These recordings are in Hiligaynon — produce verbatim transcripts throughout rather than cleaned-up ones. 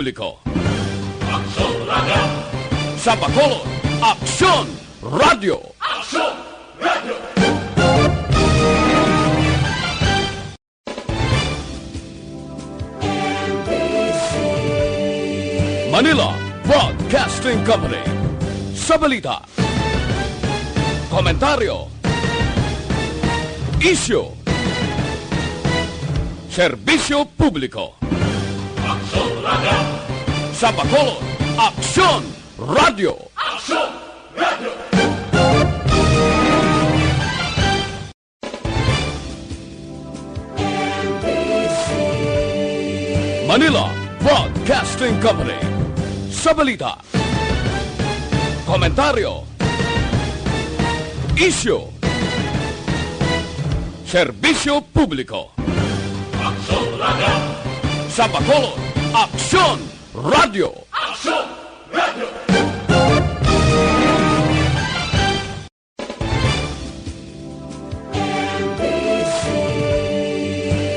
Publiko. Aksyon Radio! Sa Bacolod, Aksyon Radio! Aksyon Radio! Manila Broadcasting Company. Sa balita, komentaryo, isyu, serbisyo publiko. Aksyon Radio! Sa Bacolod, Aksyon Radio! Aksyon Radio! Manila Broadcasting Company. Sa balita, komentaryo, isyu, serbisyo publiko. Aksyon Radio! Sa Bacolod, Aksyon Radio! Aksyon Radio!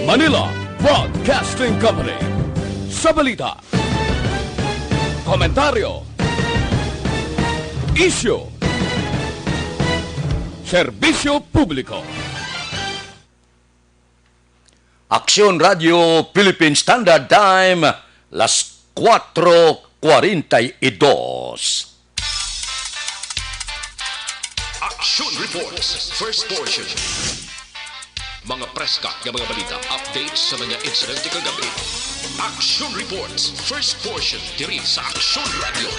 Manila Broadcasting Company. Sa balita, komentaryo, isyu, serbisyo publiko. Aksyon Radio Philippine Standard Time, las cuatro cuarenta y dos. Action Reports, first portion. Mga preska nga mga balita, updates sa mga insidente kagabi. Action Reports, first portion, diri sa Action Radio.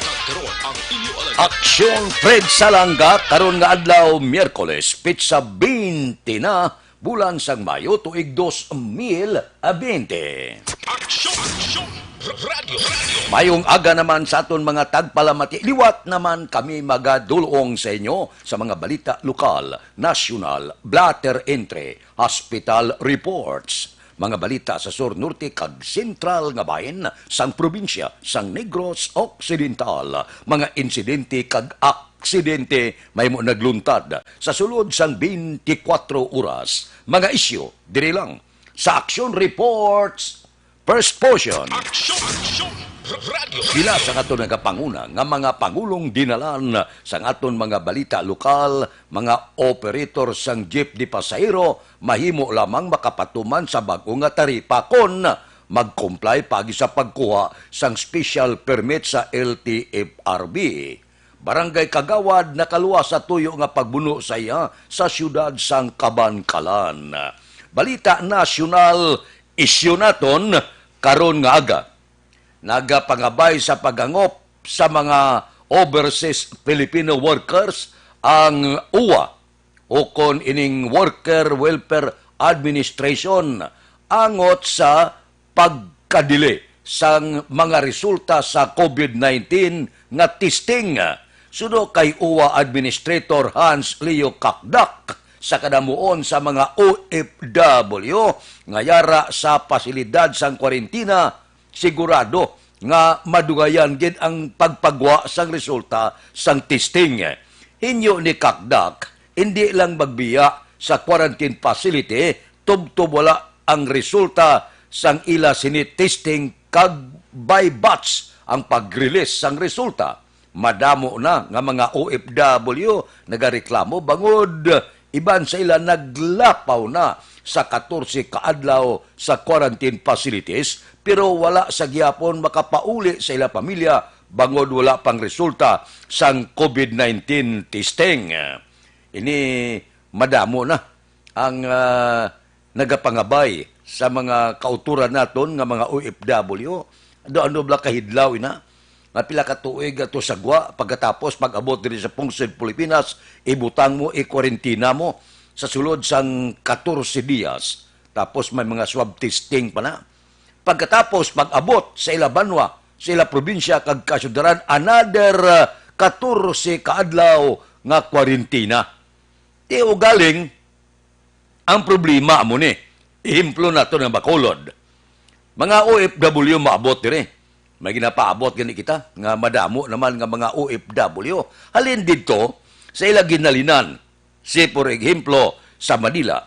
Kag karon ang inyo alagad. Aksyon Fred Salanga, karon nga adlaw, Miyerkules, petsa twenty na, bulan sang Mayo, tuig dos mil twenty. Aksyon! Aksyon! Radio! Radio! Mayong aga naman sa aton mga tagpalamati. Liwat naman kami magadulong sa inyo sa mga balita lokal, nasyonal, blotter entry, hospital reports, mga balita sa sur, norte, kag sentral nga bahin sang probinsya sang Negros Occidental, mga insidente kag aksidente mahimo nagluntad sa sulod sang twenty-four oras, mga isyu diri lang sa Action Reports First Portion. Action! Action! Radio! Pila sa aton nagapanguna nga mga pangulong dinalan sa aton mga balita lokal, mga operator sang jeep de pasahero, mahimo lamang makapatuman sa bag-o nga taripa kon mag-comply pagi sa pagkuha sang special permit sa L T F R B. Barangay Kagawad nakaluwas sa tuyo nga pagbuno sa iya sa siyudad sang Kabankalan. Balita nasyonal, isyu naton karon nga aga. Nagapangabay sa paghangop sa mga overseas Filipino workers ang uwa, ukon ining Worker Welfare Administration, angot sa pagkadili sang mga resulta sa COVID nineteen nga testing. Suno kay uwa Administrator Hans Leo Cacdac, sa kadamuon sa mga O F W nga yara sa pasilidad sang kwarentina, sigurado nga madugayan gid ang pagpagwa sang resulta sang testing. Hinyo ni Cacdac, indi lang magbiya sa quarantine facility tubtob wala ang resulta sang ila sini testing, kag by batch ang pag-release sang resulta. Madamo na nga mga O F W nagareklamo bangod iban sa ila naglapaw na sa katorse ka adlaw sa quarantine facilities, pero wala sa gihapon makapauli sa ila pamilya bangod wala pang resulta sang COVID nineteen testing. Ini madamo na ang, ah, nagapangabay sa mga kauturan naton nga mga O F W. Ano-ano bala kahidlaw ina? Nga pila ka tuig ato sa gwa, pagkatapos pag-abot diri sa pungsod Pilipinas, ibutang mo, ikwarentina mo sa sulod sang katorse dias. Tapos may mga swab testing pa na. Pagkatapos pag-abot sa ila banwa, sa ila probinsya kag kasyudaran, another, ah, katorse ka adlaw nga kwarentina. Ti ugaling, ang problema amo ni, ehemplo nato nga Bacolod. Mga O F W maabot diri. May ginapaabot gani kita nga madamo naman nga mga O F W. Halin didto sa ila ginhalinan, si, por ehemplo, sa Manila,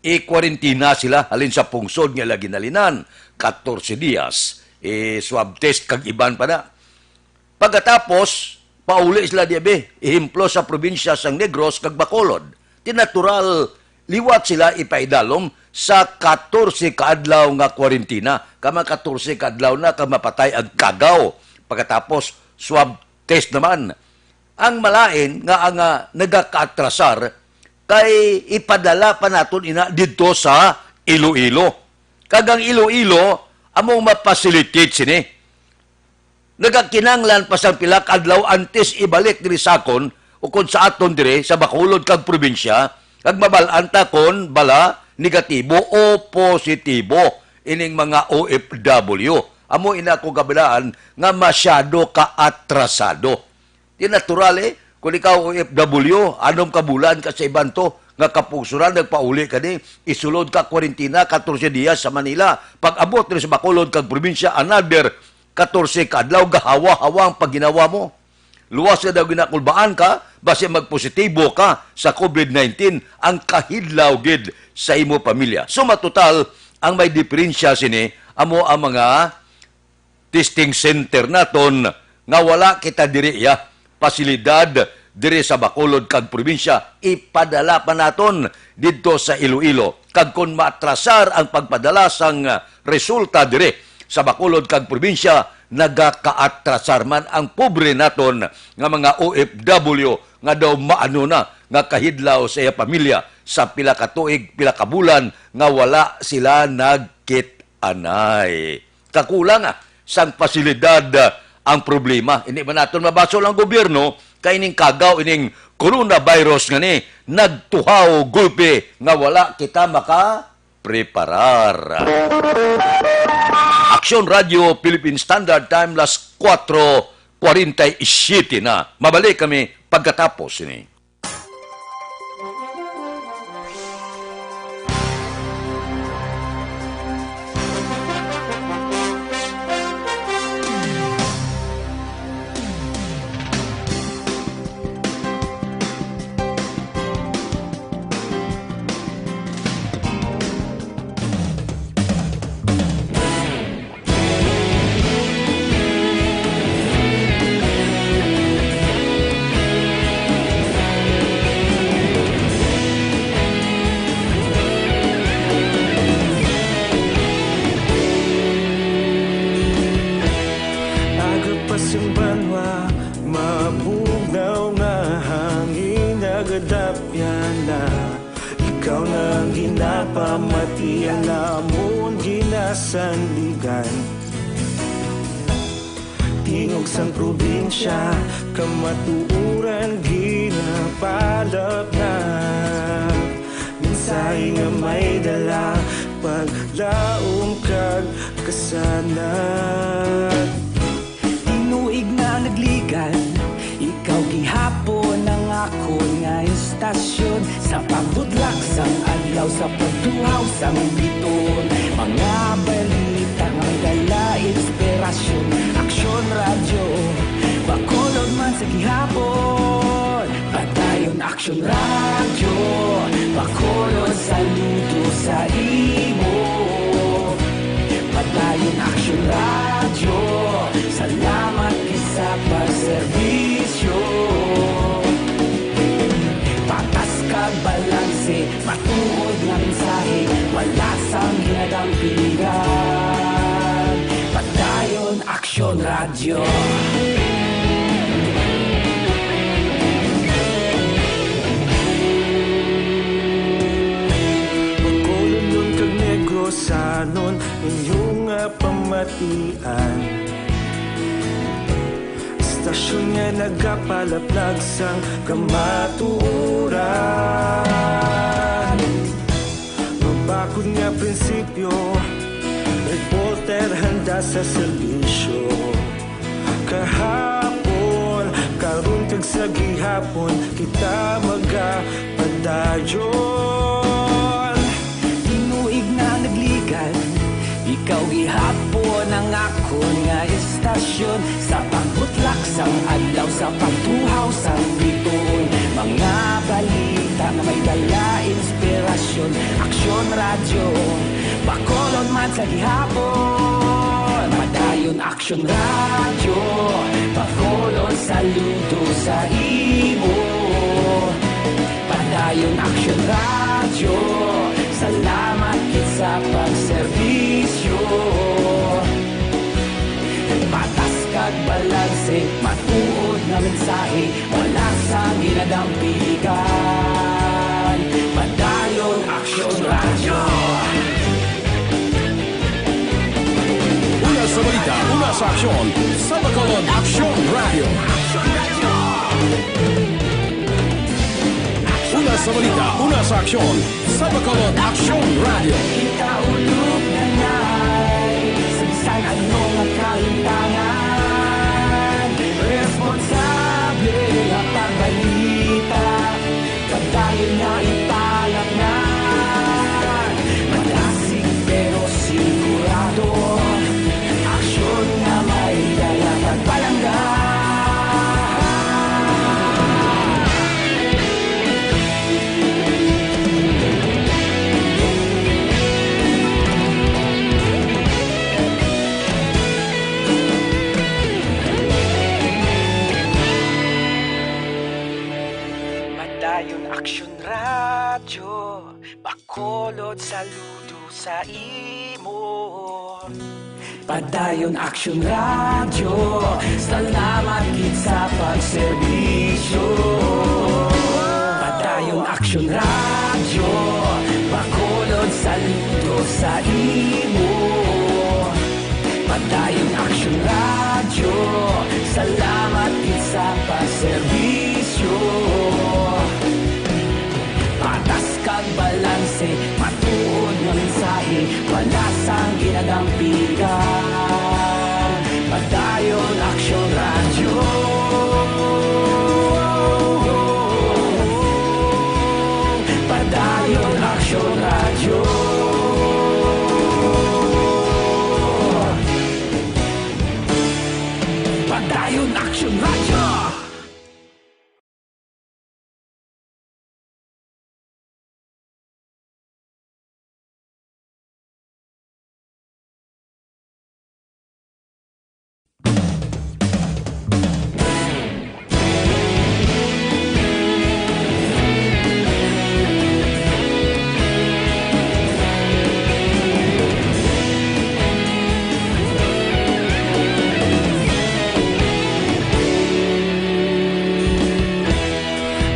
i-kwarentina sila halin sa pungsod nga ila ginhalinan, katorse dias, i-swab test kag iban pa na. Pagkatapos, pauli sila diya, be. Ehemplo, sa probinsya sang Negros kag Bacolod. Ti natural, liwat sila ipaidalom sa katorse ka adlaw nga kwarentina. Kay mga katorse ka adlaw na kag mapatay ang kagaw. Pagkatapos, swab test naman. Ang malain nga ang, ah, nagakaatrasar kay ipadala pa naton ina didto sa Iloilo. Kag ang Iloilo among ma-facilitate sini. Nagakinahanglan pa sang pila ka adlaw antes ibalik diri sa akon ukon sa aton diri sa Bacolod kag probinsya, kag mabal-an ta kon bala negatibo o positibo ining mga O F W. Amo ina ko kabalaan nga masyado ka atrasado. Di natural, eh. Kung ikaw O F W, anom ka bulan ka sa iban to, nga kapugsuran, nagpauli ka ni, isulod ka kwarentina, katorse dias sa Manila. Pag-abot diri sa Bacolod kag probinsya, another katorse ka adlaw, gahawa-hawa ang pagginawa mo. Luwas ka daw ginakulbaan ka, basi magpositibo ka sa COVID nineteen, ang kahidlaw gid sa imo pamilya. So, matutal, ang may diferensya sini, amo ang mga testing center naton nga wala kita diri, ya, pasilidad diri sa Bacolod kag probinsya, ipadala pa naton didto sa Iloilo. Kag kon maatrasar ang pagpadala sang, ah, resulta diri sa Bacolod kag probinsya, nagakaatrasar man ang pobre naton nga mga O F W nga daw maano na nga kahidlaw sa iya pamilya sa pila ka tuig, pila ka bulan nga wala sila nagkit-anay. Kakulang, ah, sang pasilidad, ah, ang problema. Hindi man naton mabasol ang gobyerno kay ining kagaw, ining coronavirus nga ni nagtuhaw gulpi nga wala kita makapreparar. Aksyon Radio Philippine Standard Time, las kuwatro kwarenta y siyete na. Mabalik kami pagkatapos ini. Aga pa sing banwa, mabugnaw nga hangin, nagadapyan na. Ikaw na ang ginapamatian, amon ginasandigan. Tingog sang probinsya, kamatuoran ginapalapnap. Mensahe nga may dala, paglaom kag kasanag. Tinuig na nagligan, ikaw gihapon ang akon nga istasyon. Sa pagbutlak sang adlaw, sa pagtuhaw sang biton, mga balita nga may dala inspirasyon. Aksyon Radyo, Bacolod man sa gihapon. Padayon Aksyon Radyo, Bacolod, saludo sa imo. Padayon Aksyon Radyo, salamat gid sa pagserbisyo. Patas kag balanse, matuod nga mensahe, wala sang ginadampigan. Padayon Aksyon Radyo. Bacolodnon kag Negrosanon, inyo nga pamatian. Istasyon nga nagapalaplag sang kamatuoran. Mabakod nga prinsipyo, reporter handa sa serbisyo. Kahapon, karon kag sa gihapon, kita magapadayon. Tinuig na nagligan, ikaw gihapon ang akon nga istasyon. Sa pagbutlak Sang adlaw sa pagtuhaw sang bituon, mga balita nga may dala inspirasyon. Aksyon Radyo, Bacolod man sa gihapon. Padayon Aksyon Radyo, Bacolod saludo sa imo. Padayon Aksyon Radyo, salamat gid sa pagserbisyo. Patas kag balanse, matuod nga mensahe, wala sang ginadampigan. Padayon Aksyon Radyo. Una sa balita, una sa aksyon, sa Bacolod Aksyon Radyo. Una sa balita, una sa aksyon, sa Bacolod Aksyon Radyo. Ikaulo na nay, sa bisan ano nga kalintangan, responsable nga pagbalita, padayon nga ipalapnan. Madasig pero sigurado, aksyon nga may dala pagpalangga. Padayon Aksyon Radyo, Bacolod saludo sa imo. Padayon Aksyon Radyo, salamat gid sa pagserbisyo. Padayon Aksyon Radyo, Bacolod saludo sa imo. Padayon Aksyon Radyo, salamat gid sa pagserbisyo. Patas kag balanse, matuod nga mensahe, wala sang ginadampigan. Padayon Aksyon Radyo. Padayon Aksyon Radyo. Padayon Aksyon Radyo.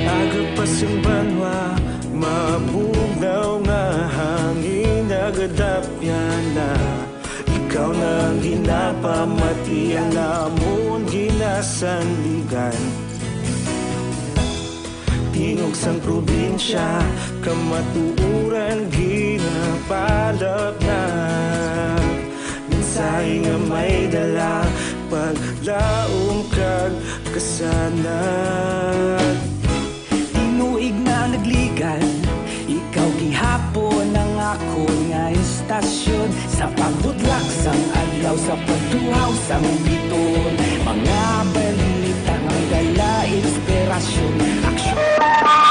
Agapas ang banwa, mabugnaw nga hangin, nagadapya na. Ikaw na ang ginapamati, ang amon ginasandigan. Tingog sang probinsya, kamatuoran ginapalapnag. Mensahe nga may dala, paglaom kag kasanag. Tinuig na nagligan, ikaw gihapon ang akon nga istasyon. Sa pagbudlak sang adlaw, sa pagtuhaw sang bituon, mga balita nga dala inspirasyon. Aksyon.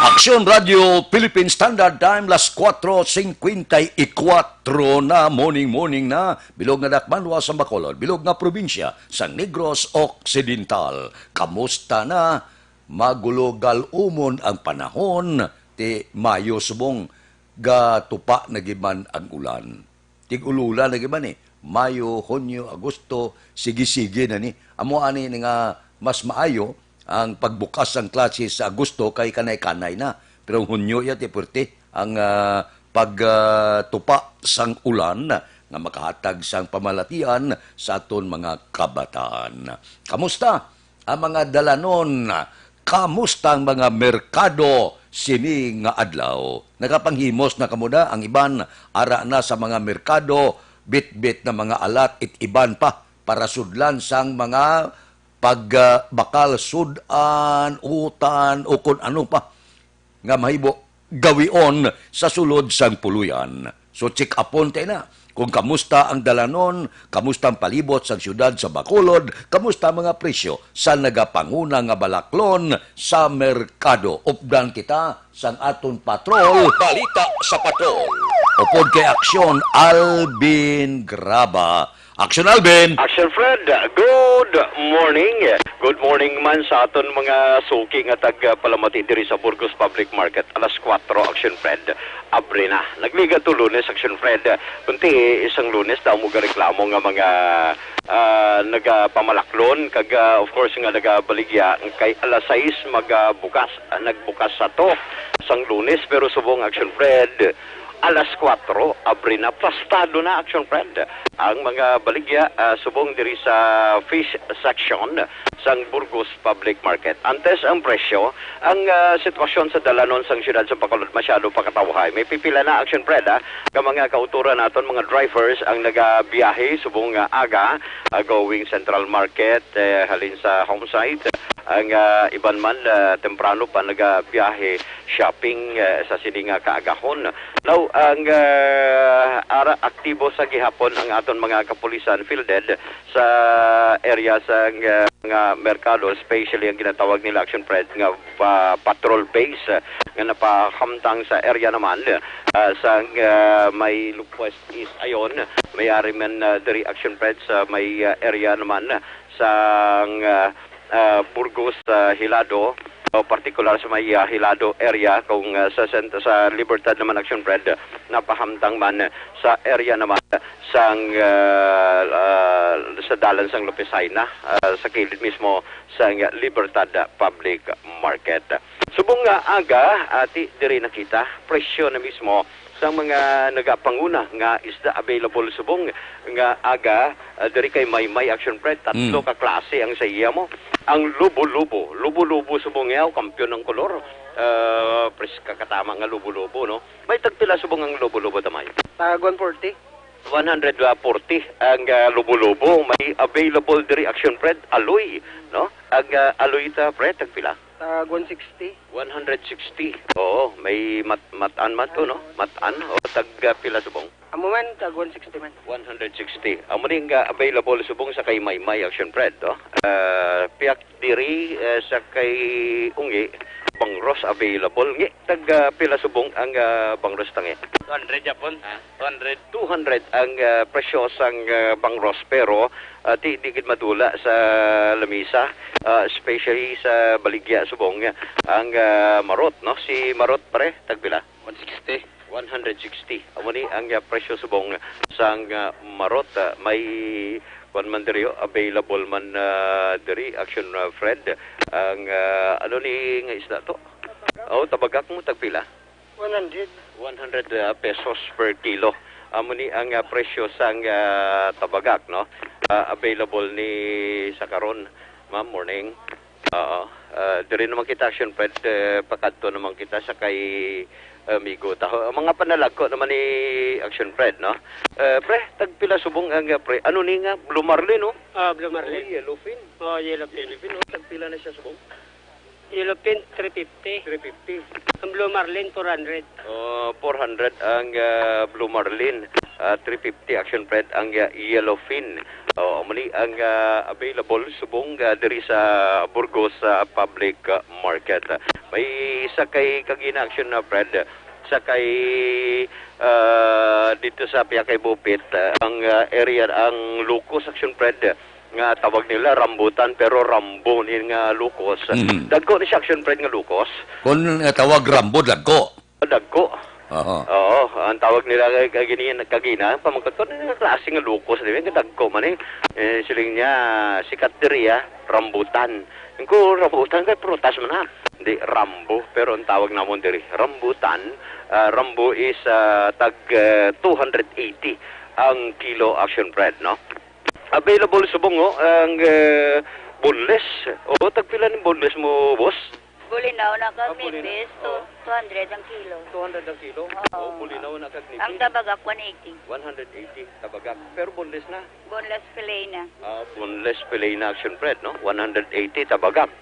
Aksyon Radyo Philippine Standard Time, las kuwatro singkwenta y kuwatro na, morning, morning na. Bilog nga dakbayan sa Bacolod, bilog nga probinsya sang Negros Occidental. Kamusta na? Magulo gal-umon ang panahon, ti Mayo subong gatupa na gid man ang ulan. Tig-ululan na gid man, eh. Mayo, Hunyo, Agosto, sige-sige na ni. Amo ani ni nga mas maayo ang pagbukas sang klase sa Agosto kay kanay-kanay na. Pero Hunyo ya ti puwerte ang, ah, pag, ah, tupa sang ulan nga makahatag sang pamalatian sa aton mga kabataan. Kamusta ang mga dalanon? Kamusta ang mga merkado sini nga adlaw? Nagapanghimos na kamo na, ang iban ara na sa mga merkado, bitbit na mga alat, it iban pa para sudlan sang mga pag, ah, bakal sud-an, utan, o kun ano pa nga mahibo gawion sa sulod sang puloy-an. So, check upon tayo na Kung kamusta ang dalanon, kamusta ang palibot sa siyudad sa Bacolod, kamusta ang mga presyo sa nagapanguna nga balaklon sa merkado. Updan kita sang aton patrol. Balita sa patrol. Upod kay Aksyon, Alvin Graba. Aksyon, Alvin! Action Fred, good morning. Good morning man sa aton mga suki nga tagpalamati diri sa Burgos Public Market. Alas kuwatro, Action Fred, abri na. Nagliga to Lunes, Action Fred. Kunti isang Lunes daw mo gareklamo nga mga, ah, nagapamalaklon kag, ah, of course, nga nagabaligya kay alas sais magabukas, ah, nagbukas sa to sang Lunes, pero subong, Action Fred, alas kuwatro, abri na, plastado na, Action Fred, ang mga baligya, ah, subong diri sa fish section sang Burgos Public Market. Antes ang presyo, ang, ah, sitwasyon sa dalanon sang siyudad sa Bacolod masyado pa katawhay. May pipila na, Action Fred, ah, ka mga kauturan naton, mga drivers ang nagabiyahe subong nga aga, ah, going Central Market, eh, halin sa home site. Ang, ah, iban man, ah, temprano pa nagabiyahe shopping, eh, sa sini nga kaagahon. Now, ang, ah, ara aktibo sa gihapon ang aton mga kapulisan fielded sa area sa, ah, nga merkado, especially ang ginatawag nila, Action Fred, nga, ah, patrol base, ah, nga napahamtang sa area naman, ah, sa, ah, may Lupwes East. Ayon, may ari man, ah, diri, Action Fred, sa may, ah, area naman sa, ah, ah, Burgos, ah, Hilado, o partikular sa may, ah, Hilado area, kung, ah, sa sent-, sa Libertad naman, Action Fred, napahamtang man sa area naman sang, ah, ah, sa dalan sang Lopez Jaena, ah, sa kilid mismo sang Libertad Public Market. Subong nga aga, ati, diri nakita, presyo na mismo sa mga nagapanguna nga isda available subong nga aga, ah, diri kay Maymay, Action Fred, tatlo Mm. ka klase ang sa iya mo. Ang lubo-lubo, lubo-lubo subong yaw, kampiyon ang kolor. Ah, preska katama nga lubo-lubo, no? May tagpila subong ang lubo-lubo, Tamay? Tag one forty. One hundred forty ang, ah, lubo-lubo. May available diri, Action Fred, aloy, no? Ang, ah, aloy ta, pre, tagpila? Tag one sixty. One hundred sixty. Oo, may mat-, matan man to, no? Matan, o, tag, ah, pila subong? Amo man, tag one sixty man. One hundred sixty. Amo ni nga available subong sa kay Maymay, Action Fred, no? Ah, piyak diri, eh, sa kay Ungi, bangros available. Ngi, tag, ah, pila subong ang, ah, bangros tangi? Two hundred yapon. Ha? Two hundred. Two hundred ang, ah, presyo sang, ah, bangros, pero, ah, di, di gid madula sa lamisa, ah, especially sa baligya subong ang, ah, marot, no? Si marot, pre, tagpila? One sixty. One hundred sixty. Amo ni ang, ah, presyo subong sang, ah, marot. Ah, may kuwan man diri, oh, available man, ah, diri, Action, ah, Fred. Ang, ah, ano ni nga isda to? Oh, tabagak mo, tagpila? One hundred. One hundred, ah, pesos per kilo. Amo ni ang, ah, presyo sang, ah, tabagak, no? Ah, available ni sa karon, ma'am, morning. Oo. Ah, diri naman kita, Action Fred, eh, pakadto naman kita sa kay, eh, amigo taho. Ang mga panalagko naman ni Action Fred, no? Eh, pre, tagpila subong ang, ah, pre? Ano ni nga? Blue marlin, no? Ah, blue marlin. Oh, yellowfin. Oh, yellowfin. Yellowfin, no? Tagpila na siya subong? Yellowfin, three fifty. Three fifty. Ang blue marlin, four hundred. Oh, four hundred ang, ah, blue marlin. Ah, three fifty, Action Fred, ang, ah, yellowfin. Oh, amo ni ang, ah, available subong, ah, diri sa Burgos, ah, Public, ah, Market. May isa kay kagina, Action, ah, Fred, sa kay, ah, dito sa piya kay Bupit, ah, ang, ah, area, ang locust, Action Fred, nga tawag nila rambutan, pero rambo ni nga locust. Mhm. Dagko ni siya, Action Fred, nga locust. Kung, eh, tawag rambo, dagko. Dagko. Aha. Oo, ang tawag nila kay, kay gini-, kagina, pamangkot ko, "Ano nga klase nga locust, di ba? Nga dagko man eh." Eh, siling niya, "Sikat diri, ah, rambutan." Ko, "Rambutan kay prutas man, ha?" Hindi, rambo, pero ang tawag namon diri, rambutan. Ah, rambo is, ah, tag, eh, two hundred eighty ang kilo, Action Fred, no? Available subong, oh, ang, eh, boneless. Oo, tagpila ni boneless mo, boss? Bulinaw na kag Ah, bulinaw. Nipis, two, Oo. two hundred ang kilo. Two hundred ang kilo? Oo. Oh, bulinaw na kag nipis. Ang tabagak, one eighty. One hundred eighty, tabagak. Pero boneless na? Boneless fillet na. Ah, boneless fillet na, Action Fred, no? One hundred eighty, tabagak.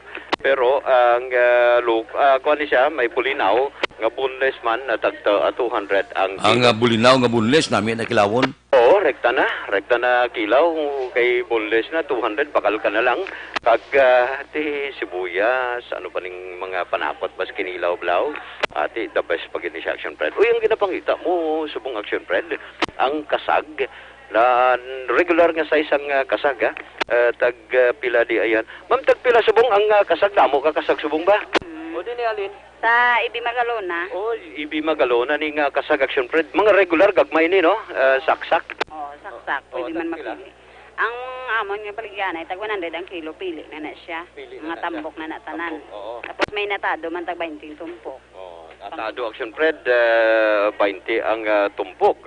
Pero ang, ah, lu-, ah, kuwan ni siya, may bulinaw nga boneless man na tagta, ah, two hundred ang Ang, kilo. Ah, bulinaw nga boneless, nami na kilawon. Oo, rekta na. Rekta na kilaw, kay boneless na, two hundred, bakal ka na lang. Kag, ah, ti sibuyas, ano pa ning mga panakot, mas kinilaw-blaw. Ati, the best pa gid ni siya, Action Fred. Uy, ang ginapangita mo, subong Action Fred, ang kasag, na regular nga size ang, ah, kasag, ha? Ah, tag, ah, pila di ayan? Ma'am, tag pila subong ang, ah, kasag? Damo ka kasag subong ba? Mm. O, di ni Alin? Sa Ibi Magalona. O, Ibi Magalona ni nga kasag, Action Fred. Mga regular, gagmay ni, no? Ah, saksak. Oo, saksak. O, o, pwede man tag pila? Mapili. Ang amon nga baligya na, tag one hundred ang kilo, pili na na siya. Pili na na siya. Mga tambok na na tanan. Tambok, oo. Tapos may natado man, tag twenty ang tumpok. Oh, atado, Action Fred, ah, twenty ang, ah, tumpok.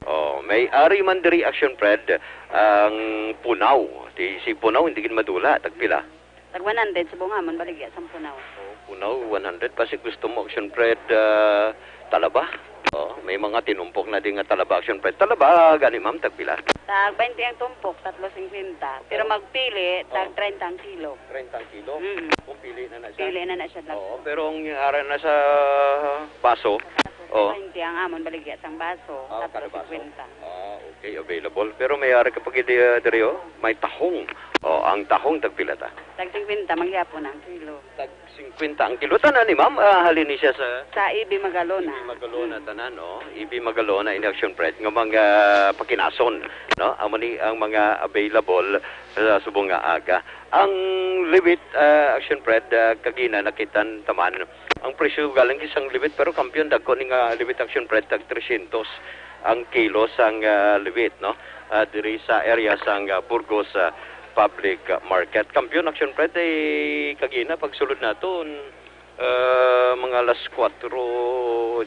Oh, may ari man diri, Action Fred, ang punaw. Ti, si punaw, hindi gid madula. Tagpila? Tag one hundred, subong amon baligya sang punaw. Oh, punaw, one hundred. Basi gusto mo, Action Fred, ah, talaba? Oh, may mga tinumpok na din nga talaba, Action Fred. Talaba, gani, ma'am, tagpila? Tag twenty ang tumpok, tatlo singkwenta. Pero Oh. magpili, tag Oh. treinta ang kilo. Treinta ang kilo? Mm. Kung pili na na siya? Pili na na siya, Oo, dagko. Pero ang ara na sa baso, Oh. Twenty ang amon baligya sang baso, Ah, tatlo kada baso? singkwenta. Ah, okay, available. Pero may ari ka pa gid, ah, diri, oh. May tahong. Oh, ang tahong tagpila ta? Tag singkwenta, maghapon ang kilo. Tag singkwenta ang kilo. Tanan ni ma'am, ah, halin ni siya sa Sa Ibi Magalona. Ibi Magalona, Mm. tanan, no? Ibi Magalona, in Action Fred, nga mga pakinason, no? Amo ni ang mga available sa subong nga aga. Ang liwit, ah, Action Fred, ah, kagina nakitan taman ang presyo galing isang liwit, pero kampiyon dagko ni nga liwit, Action Fred, tag trescientos ang kilo sang, ah, liwit, no? Ah, diri sa area sang, ah, Burgos, ah, Public Market. Kampiyon, Action Fred, eh, kagina pagsulod naton, ah, mga alas kuwatro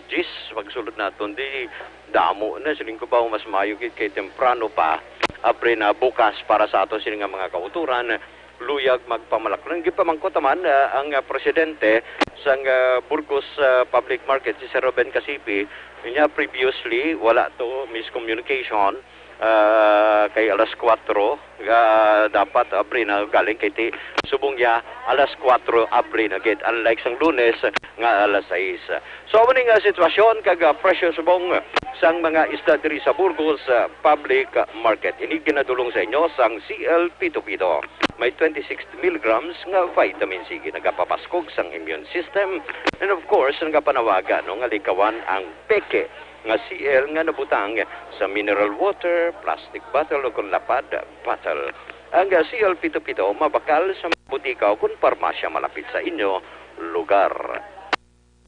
diyes pagsulod naton, di damo na. Siling ko ba, mas maayo gid kay temprano pa, apre na bukas para sa ato sini nga mga kautoran. Luyag magpamalaklon. Gipamangkot naman, ah, ang, ah, presidente sang, ah, Burgos, ah, Public Market, si Sir Ruben Casipi, niya previously, wala to, miscommunication, ah, kay alas kuwatro, ah, dapat abri na galing kay ti-, subong niya, alas kuwatro abri na gid, unlike sang Lunes nga alas sais. So, amo ni nga sitwasyon kag, ah, presyo subong sang mga isda diri sa Burgos, ah, Public Market. Ini ginadulong sa inyo sang C L Pito Pito. May twenty-six milligrams nga vitamin C, nagapabaskog sang immune system, and of course, nagapanawaga, no, nga likawan ang peke nga C L nga nabutang sa mineral water, plastic bottle, o kon lapad bottle. Ang, ah, C L Pito Pito mabakal sa mga butika o kon parmasya malapit sa inyo lugar.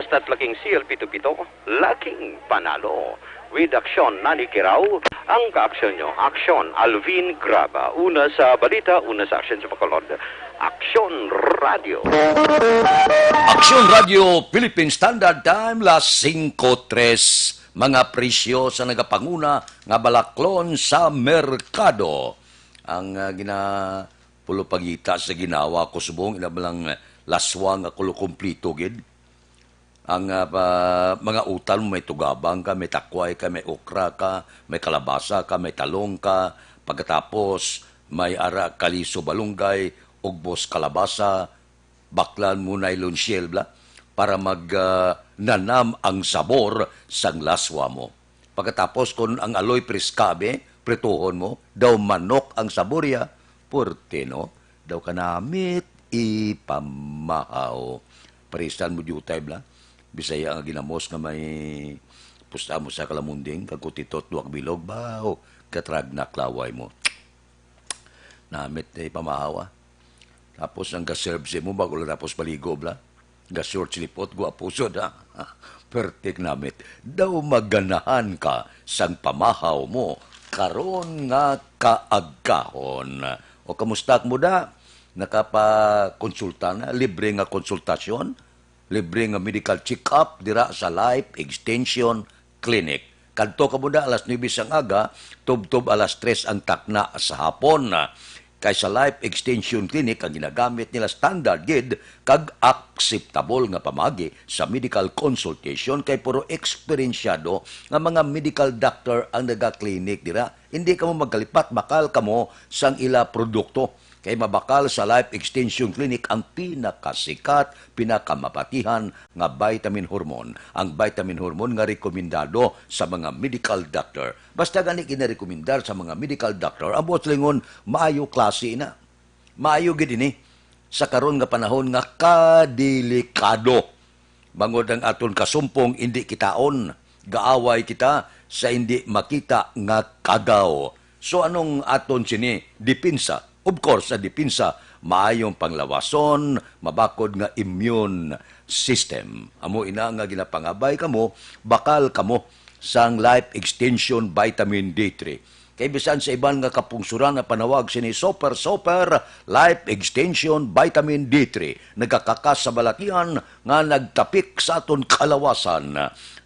Basta't laking C L Pito Pito, laking panalo. With Aksyon Nani Kiraw, ang kaaksyon nyo. Aksyon Alvin Graba. Una sa balita, una sa aksyon sa Bacolod. Aksyon Radio. Aksyon Radio, Philippine Standard Time, las singko tres. Mga presyo sa nagapanguna nga balaklon sa merkado. Ang, ah, gina-, pulupangita sa ginawa ko subong, ina lang laswa nga kulo kumplito gid. Ang, ah, pa-, mga utan mo, may tugabang ka, may takway ka, may okra ka, may kalabasa ka, may talong ka, pagkatapos may ara kaliso, balunggay, ugbos, kalabasa, baklan mo nylon shell, bla, para mag, ah, nanam ang sabor sang laswa mo. Pagkatapos, kon ang aloy preskabe, prituhon mo, daw manok ang sabor ya, puwerte, no? Daw kanamit ipamahaw. Parisan mo diutay, bla. Bisaya nga ginamos nga may pusta mo sa kalamunding, kag kutitot, duwag bilog, baw, katrag na klaway mo. Namit na ipamahaw, ah. Tapos ang ga-serve sa imo bago lang tapos maligo, bla. Ga-short slipot, gwapo sud, ha? Pertik namit. Daw maganahan ka sang pamahaw mo karon nga kaagkahon. O kamusta mo da? Nakapakonsulta na? Libre nga konsultasyon? Libre nga medical check-up dira sa Life Extension Clinic. Kadto ka muna alas nuebe sang aga, tubtob alas tres ang takna sa hapon. Kay sa Life Extension Clinic ang ginagamit nila standard gid kag akseptable nga pamagi sa medical consultation kay puro eksperensyado nga mga medical doctor ang nagaklinik dira. Hindi kamo magkalipat, bakal kamo sang ila produkto. Kay mabakal sa Life Extension Clinic ang pinakasikat, pinakamabatihan nga vitamin hormone. Ang vitamin hormone nga rekomendado sa mga medical doctor. Basta gani ginarekomendar sa mga medical doctor, ang buot silingon, maayo klase na. Maayo gid ini sa karon nga panahon nga kadelikado. Bangod ang aton kasumpong indi kitaon, gaaway kita sa indi makita nga kagaw. So, anong aton sini depensa? Of course, sa depensa, maayong panglawason, mabakod nga immune system. Amo ina nga ginapangabay kamo, bakal kamo sang Life Extension Vitamin D three. Kay bisan sa iban nga kapungsuran ang panawag sini Super Super Life Extension Vitamin D three, nagakakas sa balatian nga nagtapik sa aton kalawasan.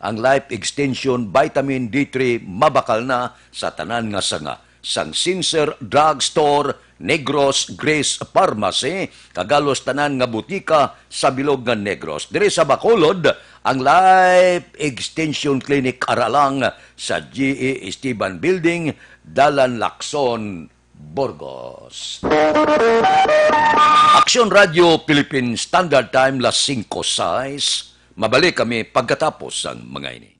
Ang Life Extension Vitamin D three mabakal na sa tanan nga sanga, sang Sincere Drug Store, Negros, Grace Pharmacy, kag halos tanan nga butika sa bilog nga Negros. Diri sa Bacolod, ang Life Extension Clinic ara lang sa G E Esteban Building, Dalan Lacson, Burgos. Aksyon Radio Philippine Standard Time, las singko sais. Mabalik kami pagkatapos sang mga ini.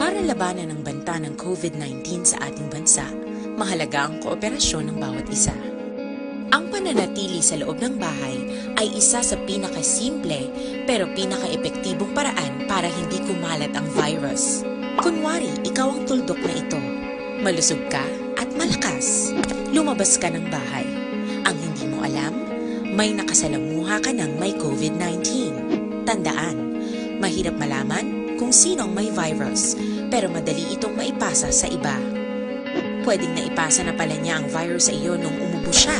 Para labanan ang banta ng COVID nineteen sa ating bansa, mahalaga ang kooperasyon ng bawat isa. Ang pananatili sa loob ng bahay ay isa sa pinakasimple pero pinakaepektibong paraan para hindi kumalat ang virus. Kunwari, ikaw ang tuldok na ito. Malusog ka at malakas. Lumabas ka ng bahay. Ang hindi mo alam, may nakasalamuha ka ng may COVID nineteen. Tandaan, mahirap malaman kung sino ang may virus, pero madali itong maipasa sa iba. Pwedeng naipasa na pala niya ang virus sa iyo nung umubo siya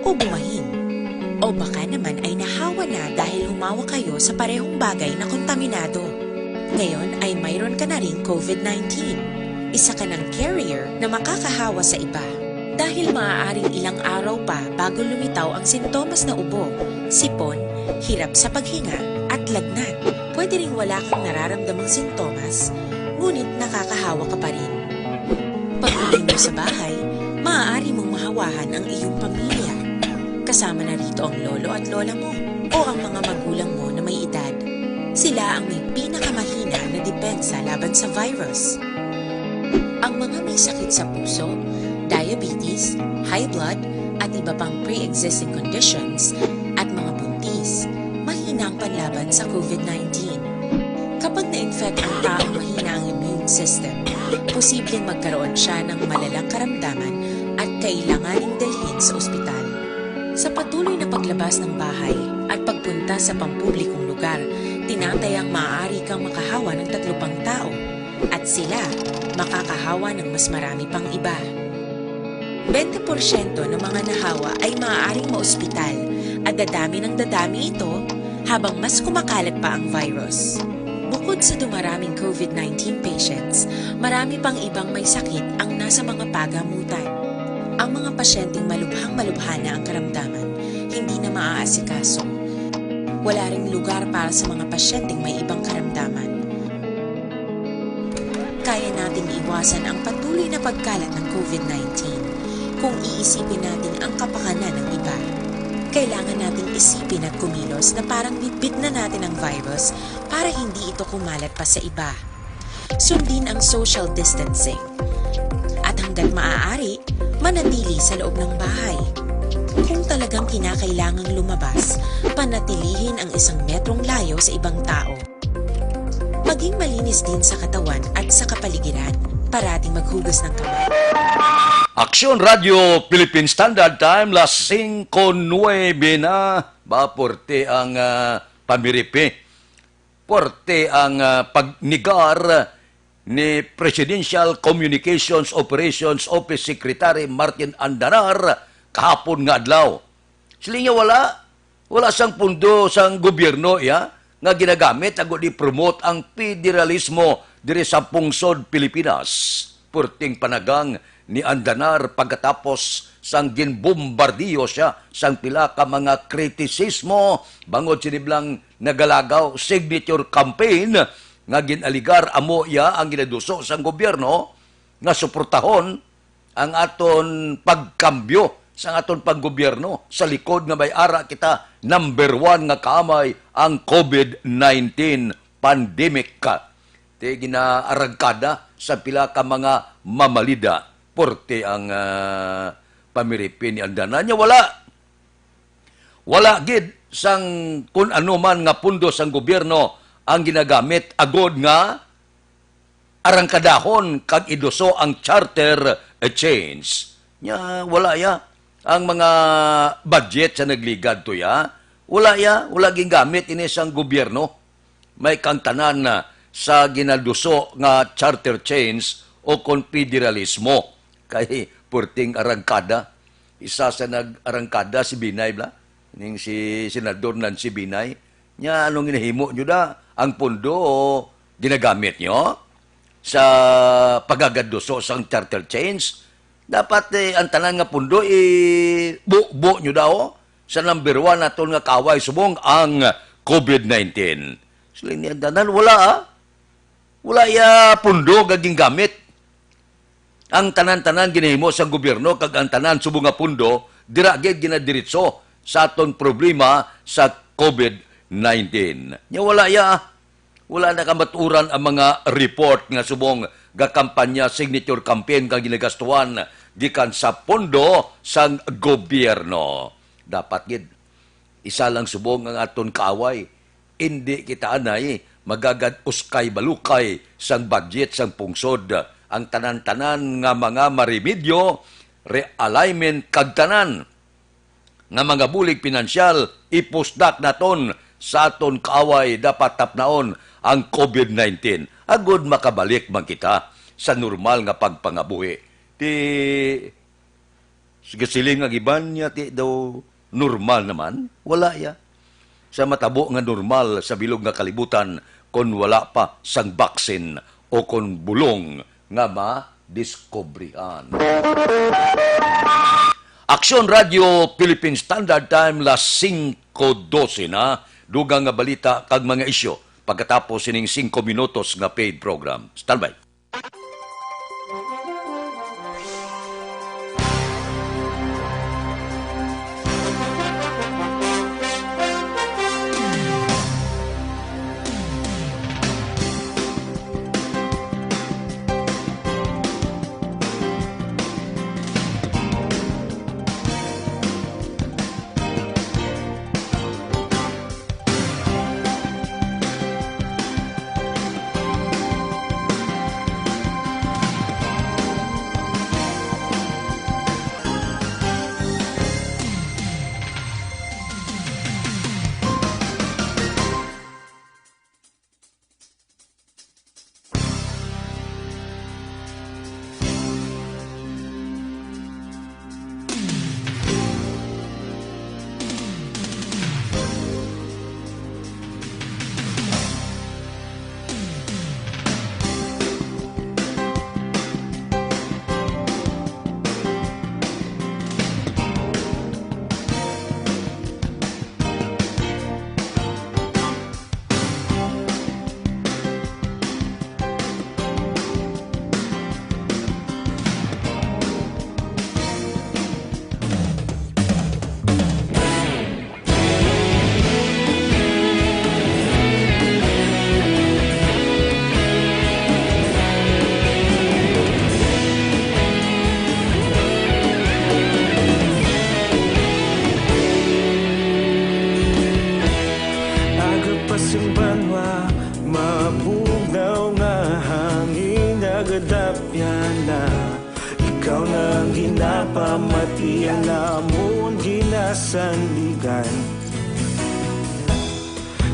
o bumahin. O baka naman ay nahawa na dahil humawak kayo sa parehong bagay na kontaminado. Ngayon ay mayroon ka na ring COVID nineteen. Isa ka ng carrier na makakahawa sa iba. Dahil maaaring ilang araw pa bago lumitaw ang sintomas na ubo, sipon, hirap sa paghinga, at lagnat. Pwede ring wala kang nararamdamang sintomas, ngunit nakakahawa ka pa rin. Pag-uwi mo sa bahay, maaari mong mahawahan ang iyong pamilya. Kasama na rito ang lolo at lola mo o ang mga magulang mo na may edad. Sila ang may pinakamahina na depensa laban sa virus. Ang mga may sakit sa puso, diabetes, high blood, at iba pang pre-existing conditions, at mga buntis, mahina ang panlaban sa COVID nineteen. Kapag na-infect ang taong mahina ang immune system, posibleng magkaroon siya ng malalang karamdaman at kailanganing dalhin sa ospital. Sa patuloy na paglabas ng bahay at pagpunta sa pampublikong lugar, tinatayang maaari kang makahawa ng tatlo pang tao at sila makakahawa ng mas marami pang iba. Bente porsyento ng mga nahawa ay maaaring maospital at dadami ng dadami ito habang mas kumakalat pa ang virus. Bukod sa dumaraming COVID nineteen patients, marami pang ibang may sakit ang nasa mga pagamutan. Ang mga pasyenteng malubhang-malubha na ang karamdaman, hindi na maaasikaso. Wala ring lugar para sa mga pasyenteng may ibang karamdaman. Kaya nating iwasan ang patuloy na pagkalat ng COVID nineteen kung iisipin natin ang kapakanan ng iba. Kailangan nating isipin at kumilos na parang bitbit na natin ang virus para hindi ito kumalat pa sa iba. Sundin ang social distancing. At hanggat maaari, manatili sa loob ng bahay. Kung talagang kinakailangang lumabas, panatilihin ang isang metrong layo sa ibang tao. Maging malinis din sa katawan at sa kapaligiran. Parating maghugas ng kamay. Aksyon Radio Philippine Standard Time, las singko nuwebe na. Ba, porte ang ah, pamiripi. Porte ang ah, pagnigar ni Presidential Communications Operations Office Secretary Martin Andanar kahapon nga adlaw. Siling niya wala, wala sang pundo sang gobyerno iya nga ginagamit agud i-promote ang federalismo diri sa pungsod Pilipinas. Purting panagang ni Andanar pagkatapos sang ginbombardiyo siya sang pila ka mga kritisismo bangod sini bala nga nagalagaw signature campaign nga gin-alegar amo iya ang ginaduso sang gobyerno nga suportahon ang aton pagkambyo sang aton panggobyerno sa likod nga may ara kita number one nga kaamay, ang covid nineteen pandemic. Ti ginaarangkada sa pila ka mga mamalida, porte ang, ah, pamiripin ni Andanar. Nya wala, wala gid sang kun ano man nga pundo sang gobyerno ang ginagamit agod nga arangkadahon kag iduso ang charter, eh, change. Nya, wala ya. Ang mga budget sa nagligad to ya, wala ya, wala gingamit ini sang gobyerno. May kang tanan na sa ginaduso nga charter change o kon federalismo. Kay purting arangkada. Isa sa nag-arangkada si Binay, bla? Ning si Senador Nancy Binay. Nya, anong ginahimo nyo da? Ang pundo ginagamit nyo sa pagagaduso sang charter change? Dapat, eh, ang tanan nga pundo, ibubo nyo daw sa number one naton nga kaaway subong ang covid nineteen. Siling ni Andanar, wala, ah. Wala ya pundo nga gingamit. Ang tanan-tanan ginahimo sang gobyerno kag ang tanan subong nga pundo dira gid ginadiretso sa aton problema sa covid nineteen. Nya wala ya, wala na kamaturan ang mga report nga subong gakampanya, signature campaign nga ginagastuhan gikan sa pondo sang gobyerno. Dapat gid isa lang subong ang aton kaaway. Indi kita anay magagad uskay-balukay sang budget sang pungsod. Ang tanan-tanan nga mga maremedyo, realignment kag tanan nga mga bulig pinansyal, ipusdak naton sa aton kaaway. Dapat tapnaon ang covid nineteen agud makabalik man kita sa normal nga pagpangabuhi. Ti Sige, siling ang iban niya, ti daw normal naman. Wala ya. Sa matabo nga normal sa bilog nga kalibutan kon wala pa sang baksin o kon bulong nga madiskubrihan. Aksyon Radio Philippine Standard Time, las singko dose na. Dugang nga balita kag mga isyu pagkatapos sining singko minutos nga paid program. Standby. Aga pa sing banwa, mabugnaw nga hangin, nagadapyan na. Ikaw na ang ginapamati, ang amon ginasandigan.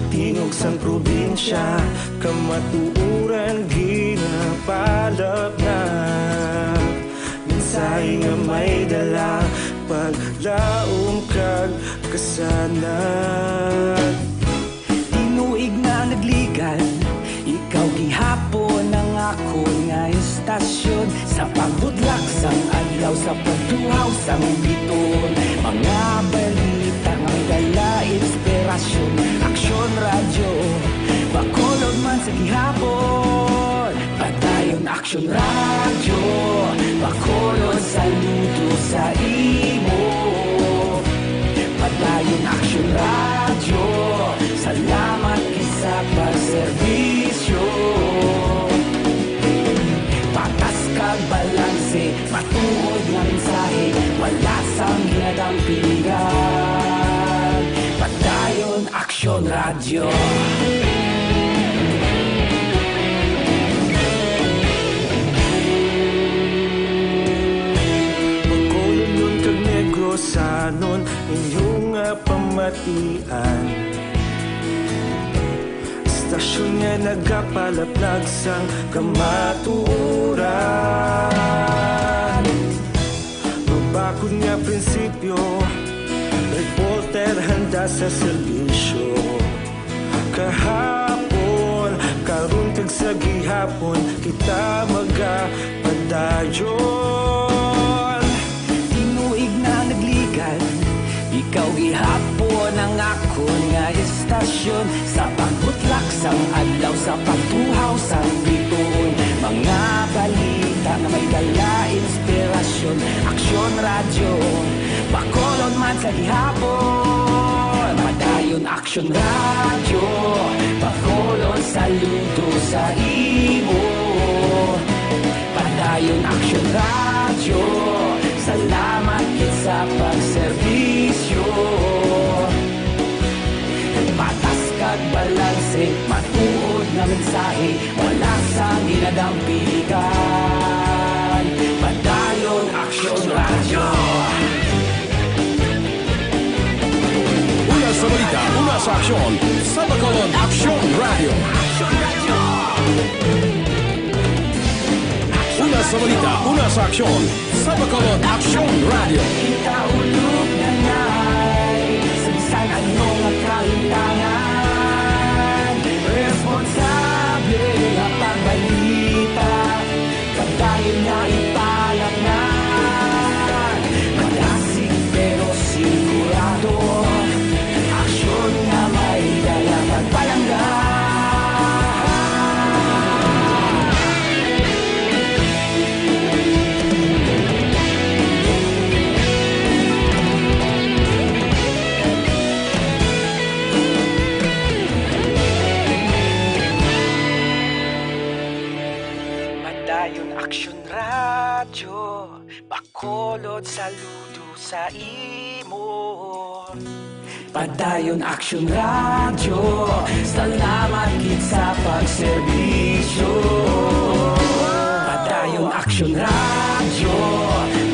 Tingog sang probinsya, kamatuoran ginapalapnap. Mensahe nga may dala, paglaom kag kasanag. Tinuig na nagligad, ikaw gihapon ang akon nga istasyon. Sa pagbutlak sang Sa pagtuhaw sang biton, mga balita nga may dala inspirasyon. Aksyon Radyo, Bacolod man sa gihapon. Padayon Aksyon Radyo, Bacolod saludo sa imo. Padayon Aksyon Radyo, salamat gid sa pagserbisyo. Patas kag balanse, matuod nga mensahe, wala sang ginadampingan. Padayon Aksyon Radyo. Bacolodnon kag Negrosanon, inyo nga pamatian. Istasyon nga nagapalaplag sang kamatuoran. Mabakod nga prinsipyo, reporter handa sa serbisyo. Kahapon, karon, kag sa gihapon, kita magapadayon. Tinuig na nagligad, ikaw gihapon ang akon nga istasyon. Sa pagbutlak sang adlaw, sa pagtuhaw sang bituon, mga balita nga may dala inspirasyon. Aksyon Radyo, Bacolod man sa gihapon. Padayon Aksyon Radyo, Bacolod saludo sa imo. Padayon Aksyon Radyo, salamat gid sa pagserbisyo. Patas kag balanse, matuod nga mensahe, wala sang ginadampingan. Padayon Aksyon Radyo. Una sa balita, una sa aksyon, sa Bacolod Aksyon Radyo. Una sa balita, una sa aksyon, sa Bacolod Aksyon Radyo. Kita ulog na ngay, sa bisan ano nga kalimtangan, responsable nga pagbalita, kadayon nga ipalangnan. Madasig pero sigurado, aksyon nga may dala pagpalangga. Padayon Aksyon Radyo, Bacolod saludo sa imo. Padayon Aksyon Radyo, salamat gid sa pagserbisyo. Padayon Aksyon Radyo,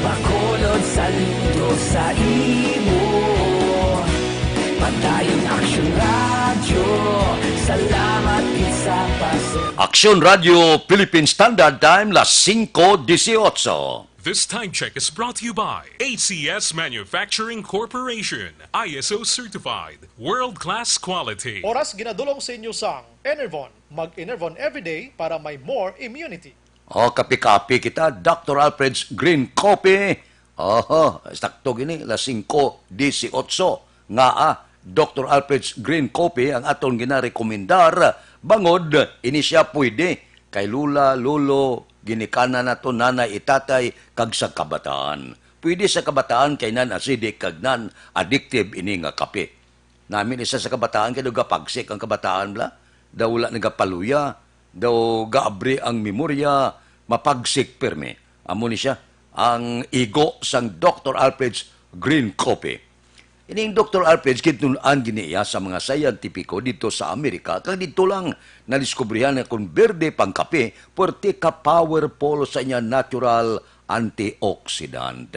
Bacolod saludo sa imo. Padayon Aksyon Radyo, salamat gid sa pagserbisyo. Aksyon Radyo Philippine Standard Time, las singko dieciocho. This time check is brought to you by A C S Manufacturing Corporation, I S O certified, world-class quality. Oras ginadulong sa inyo sang Enervon. Mag Enervon everyday para may more immunity. Oh, kape-kape kita, Doctor Alfred's Green Coffee. Oho, sakto gini, las singko dieciocho. Nga, ah, Doctor Alfred's Green Coffee ang aton ginarekomendar, bangod ini sia pwede kay lula, lolo, ginikanan nato, nanay, itatay, kag sa kabataan. Pwede sa kabataan kay non-acidic kag non-addictive ini nga kape. Nami ni sa, sa kabataan kay daw gapagsik ang kabataan, bala. Daw wala nagapaluya, daw gaabri ang memorya, mapagsik pirmi. Amo ni sia ang igo sang Doctor Alfred's Green Coffee. Ining Doctor Alfred's gintun-an gini iya sa mga siyentipiko didto sa Amerika, kag didto lang nadiskubrihan nga kon berde pang kape, puwerte ka powerful sa iya natural antioxidant.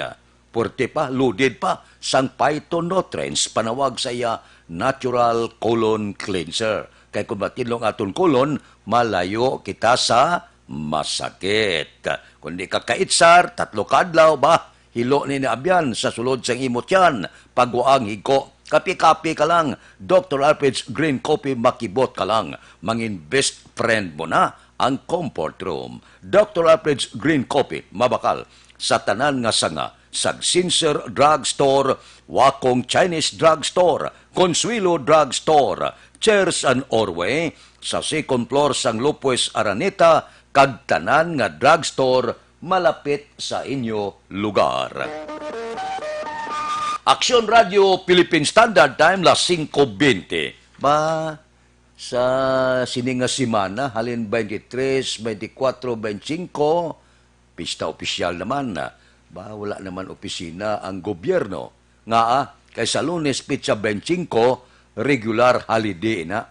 Puwerte pa, loaded pa sang phytonutrients, panawag sa iya natural colon cleanser. Kay kon matinlo ang aton colon, malayo kita sa masakit. Kon di ka kaitsar, tatlo ka adlaw ba, hilo ni ni abyan sa sulod sang imo tiyan, pagwa ang higko. Kape-kape ka lang, Doctor Alfred's Green Coffee, makibot ka lang. Mangin best friend mo na ang comfort room. Doctor Alfred's Green Coffee, mabakal, sa tanan nga sanga, sa Sincere Drug Store, Wakong Chinese Drug Store, Consuelo Drug Store, Chairs and Orway, sa second floor sang Lopez Araneta, kag tanan nga drug store malapit sa inyo lugar. Aksyon Radio Philippine Standard Time, las singko bente. Ba, sa sini nga semana, halin twenty-three, twenty-four, twenty-five, pista opisyal naman. Ba, wala naman opisina ang gobyerno. Ngaa, kay sa Lunes, petsa twenty-five, regular holiday na.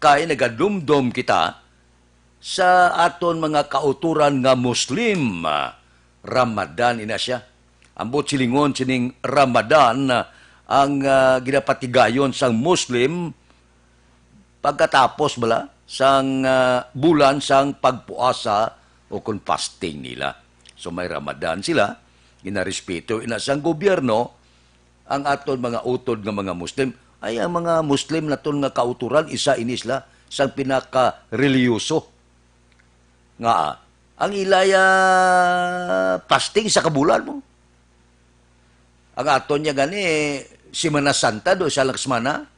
Kay nagadumdom kita sa aton mga kautoran nga Muslim. Ramadan ina siya. Ambot silingon sining Ramadan, ang, ah, ginapatigayon sang Muslim pagkatapos bala sang, ah, bulan sang pagpuasa o kon fasting nila. So, may Ramadan sila, ginarespeto ina sang gobyerno ang aton mga utod nga mga Muslim. Ay, ang mga Muslim naton nga kautoran, isa ini sila sang pinaka-reliyoso. Nga, ang ilaya fasting sa kabulan mo. Ang aton niya gani, Semana Santa, do isa lang semana.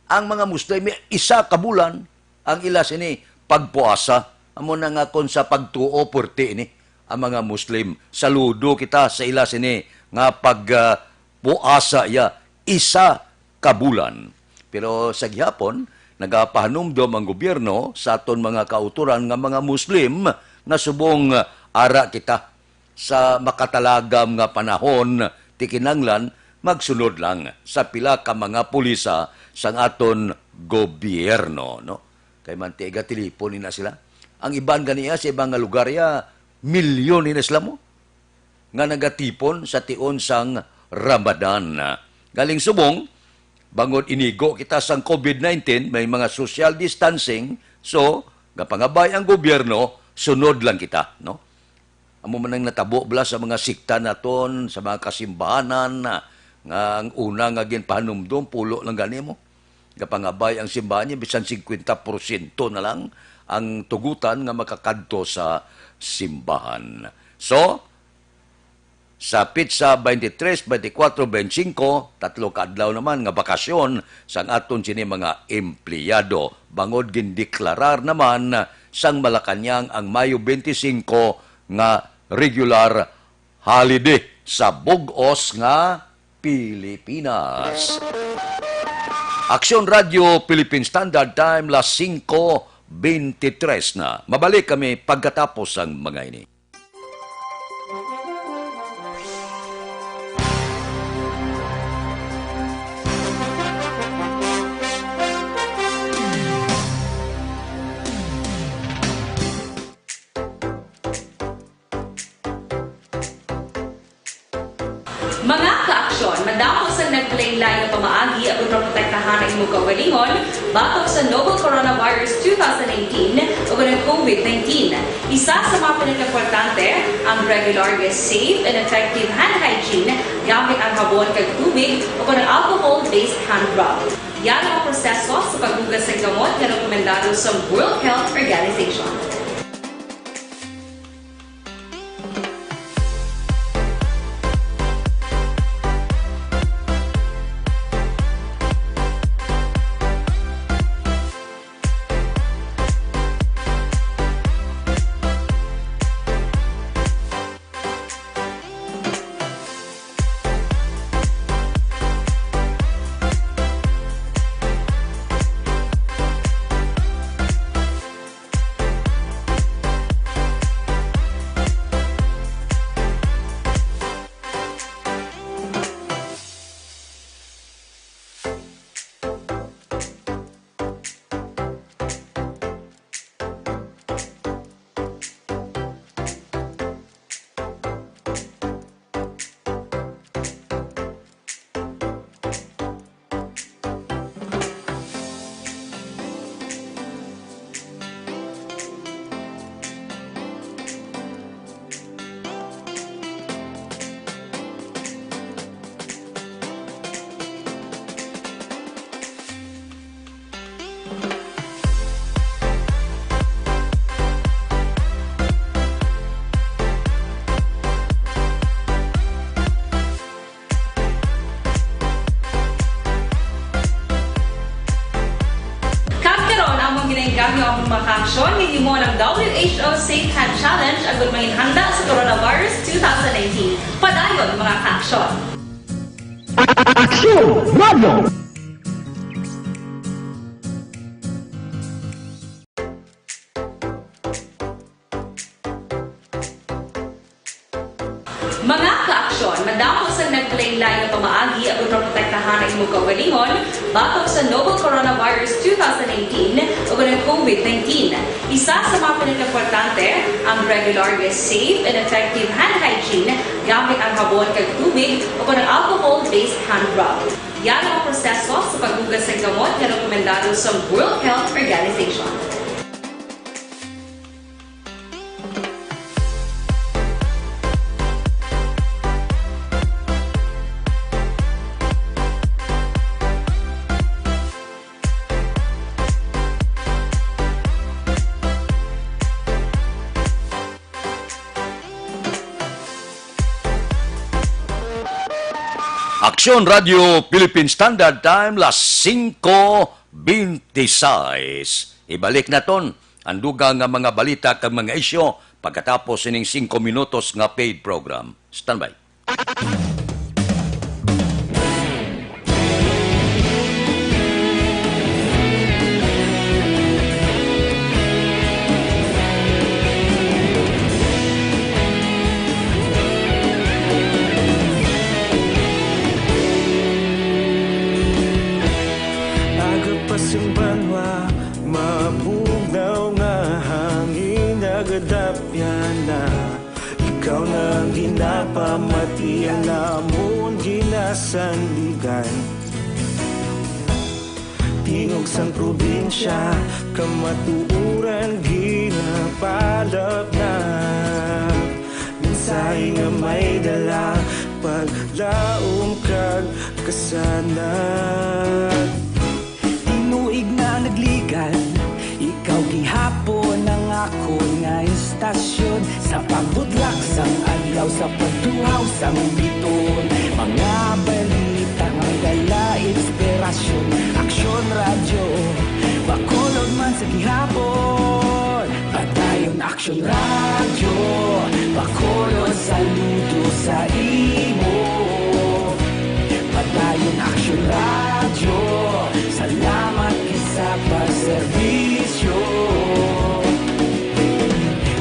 Ang mga Muslim, isa ka bulan ang ila sini pagpuasa. Amo na nga, kung sa pagtuo, purti ini ang mga Muslim. Saludo kita sa ila sini nga pag, ah, puasa iya isa ka bulan. Pero sa gihapon, nagapahanumdom ang gobyerno sa aton mga kautoran nga mga Muslim nga subong, ah, ara kita sa makatalagam nga panahon, ti kinanglan magsunod lang sa pila ka mga pulisa sang aton gobyerno, no? Kay manti gatelipon ni na sila. Ang iban ganiya sa ibang nga lugar ya, milyon ni na sila mo nga nagatipon sa tion sang Ramadan. Galing subong, bangod inigo kita sang covid nineteen, may mga social distancing, so, gapangabay ang gobyerno, sunod lang kita, no? Amo man ang natabo bala sa mga sikta naton, sa mga kasimbahanan, nga ang una nga ginpahanumdom, pulo lang gani mo. Gapangabay ang simbahan niya, bisan singkwenta porsyento na lang ang tugutan nga makakadto sa simbahan. So, sa petsa twenty-three, twenty-four, twenty-five, tatlo ka adlaw naman nga bakasyon sang aton sini mga empleyado. Bangod gindeklarar naman sang Malacañang ang Mayo twenty-five nga regular holiday sa bug-os nga Pilipinas. Aksyon Radio Philippine Standard Time, las singko bente tres na. Mabalik kami pagkatapos sang mga ini. Mga kaaksyon, madamo sa naglain-lain nga pamaagi aron maprotektahan ang imong kaugalingon batok sa novel coronavirus two thousand nineteen o ang covid nineteen. Isa sa mga pinakaimportante ang regular nga safe and effective hand hygiene gamit ang habon kag tubig o ang alcohol-based hand rub. Yara ang proseso sa paghugas sa gamot nga rekomendado sa World Health Organization. Aksyon, gihimo ang W H O Safe Hand Challenge agud manginhanda sa coronavirus two thousand nineteen. Padayon, mga ka-aksyon. Aksyon Radio! Mga ka-aksyon, madamo sang naglain-lain nga pamaagi aron maprotektahan ang imong kaugalingon batok sa novel coronavirus two thousand nineteen o ang COVID nineteen. Isa sa mga pinakaimportante ang regular nga safe and effective hand hygiene gamit ang habon kag tubig o ang alcohol-based hand rub. Yara ang proseso sa paghugas sa gamot nga rekomendado sa World Health Organization. Aksyon Radio Philippine Standard Time, las singko beintiseis. Ibalik naton ang dugang nga mga balita kag mga isyu pagkatapos sining singko minutos nga paid program. Standby. Aga pa sing banwa, mabugnaw nga hangin, nagadapyan na. Ikaw na ang ginapamati, ang amon ginasandigan. Tingog sang probinsya, kamatuoran ginapalapnap. Mensahe nga may dala, paglaom kag kasanag. Tinuig na nagligan, ikaw gihapon ang akon nga istasyon. Sa pagbutlak sang adlaw, sa pagtuhaw sang bituon, mga balita nga may dala inspirasyon. Aksyon Radyo, Bacolod man sa gihapon. Padayon Aksyon Radyo, Bacolod, saludo sa imo. Padayon Aksyon Radyo, salamat gid sa pagserbisyo.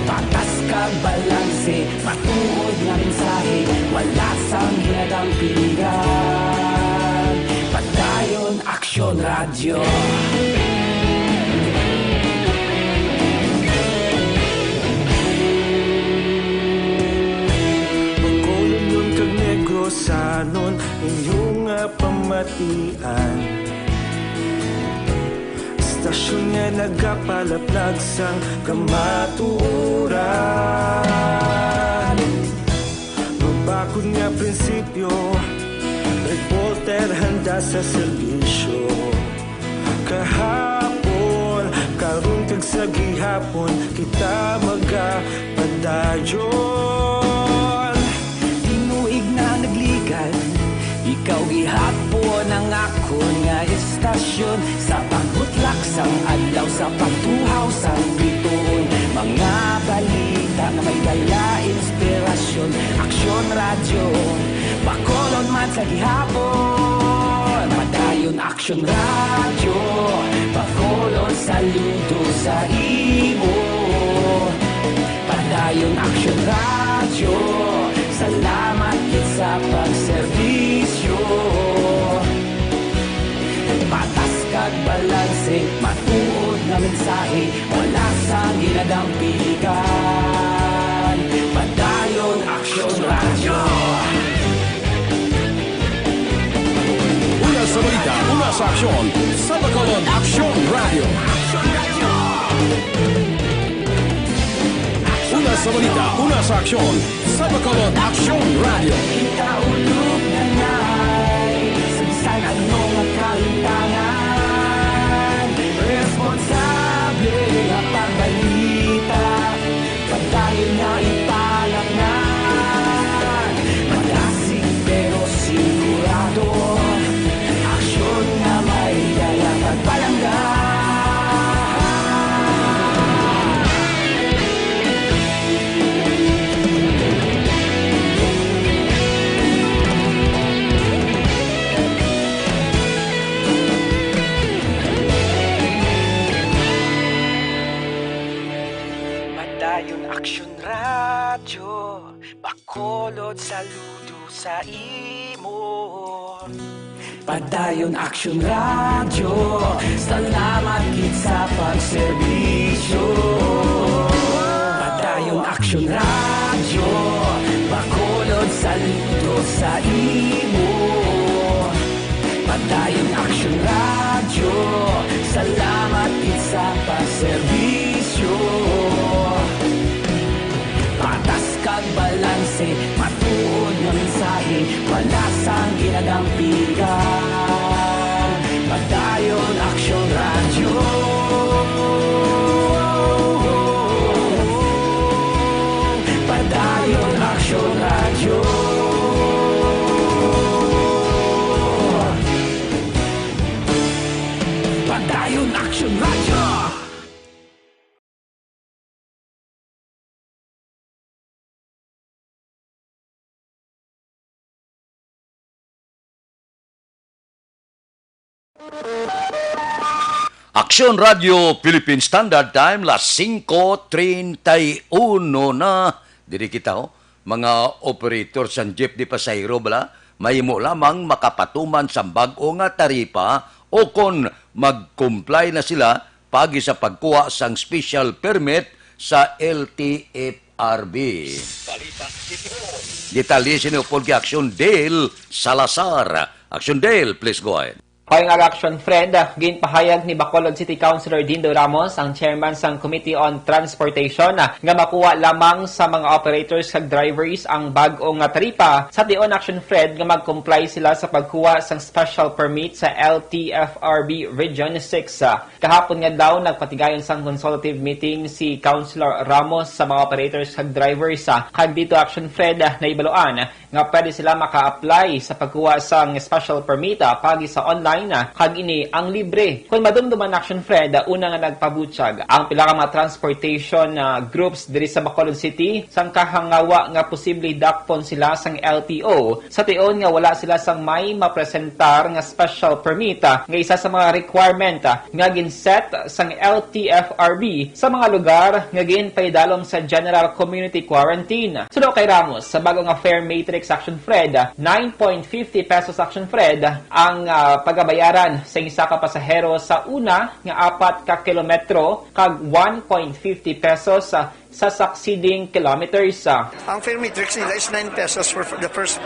Patas kag balanse, matuod nga mensahe, wala sang hinadampingan. Padayon Aksyon Radyo. Bacolodnon kag Negrosanon, inyo nga pamatian. Istasyon nga nagapalaplag sang kamatuoran. Mabakod nga prinsipyo, reporter handa sa serbisyo. Kahapon, karon kag sa gihapon, kita magapadayon. Tinuig na nagligan, ikaw gihapon ang akon nga istasyon. Sa pagbutlak sang adlaw, sa pagtuhaw sang bituon, mga balita nga may dala inspirasyon. Aksyon Radyo, Bacolod man sa gihapon. Padayon Aksyon Radyo, Bacolod, saludo sa imo. Padayon Aksyon Radyo, salamat gid sa pagserbisyo. Patas kag balanse, matuod nga mensahe, wala sang ginadampingan. Padayon Aksyon Radyo. Una sa balita, una sa aksyon, sa Bacolod Aksyon Radyo. Una sa balita, una sa aksyon, sa Bacolod Aksyon Radyo. Kita ulog na ngay, sa bisan ano nga kalimtangan, responsable nga pagbalita. Padayon nga ipalapngan, madasig pero sigurado, aksyon nga may dala kag palangga. Saludo sa imo. Padayon Action Radio, salamat gid sa pagserbisyo. Padayon Action Radio, Bacolod, saludo sa imo. Padayon Action Radio, salamat gid sa pagserbisyo. Patas kag balanse, matuod nga mensahe, wala sang ginagampigan. Padayon Action Radio. Padayon Action Radio. Padayon Action Radio. Aksyon Radio Philippine Standard Time, las singko treinta y uno na. Diri kita, oh. Mga operator sang jeepney pasahero bala, mahimo lamang makapatuman sang bag-o nga taripa o kon mag-comply na sila pagi sa pagkuha sang special permit sa L T F R B. Detalye sini upod kay Action Dale Salazar. Action Dale, please go ahead. Payong aga, Action Fred, ginpahayag ni Bacolod City Councilor Dindo Ramos, ang chairman sang Committee on Transportation, nga makuha lamang sa mga operators kag drivers ang bag-o nga taripa. Sa tion, Action Fred, nga mag-comply sila sa pagkuha sang special permit sa L T F R B Region six. Kahapon nga adlaw, nagpatigayon sang consultative meeting si Councilor Ramos sa mga operators kag drivers, ah, kag dito, Action Fred, ah, naibaluan nga pwede sila maka-apply sa pagkuha sang special permit, ah, pagi sa online, ah, kag ini ang libre. Kung madumduman, Action Fred, ah, una nga nagpabutyag ang pila ka mga transportation, ah, groups diri sa Bacolod City sang kahangawa nga posible dakpon sila sang L T O sa tion nga wala sila sang may mapresentar nga special permit, ah, nga isa sa mga requirement, ah, nga gin-set sang L T F R B sa mga lugar nga ginpaidalom sa general community quarantine. Suno kay Ramos, sa bago nga fare matrix, Action Fred, nine point fifty pesos, Action Fred, ang, ah, pagabayaran sa isa ka pasahero sa una nga apat ka kilometro kag one point fifty pesos, ah, sa succeeding kilometers, ah. Ang fare matrix nila is nine pesos for the first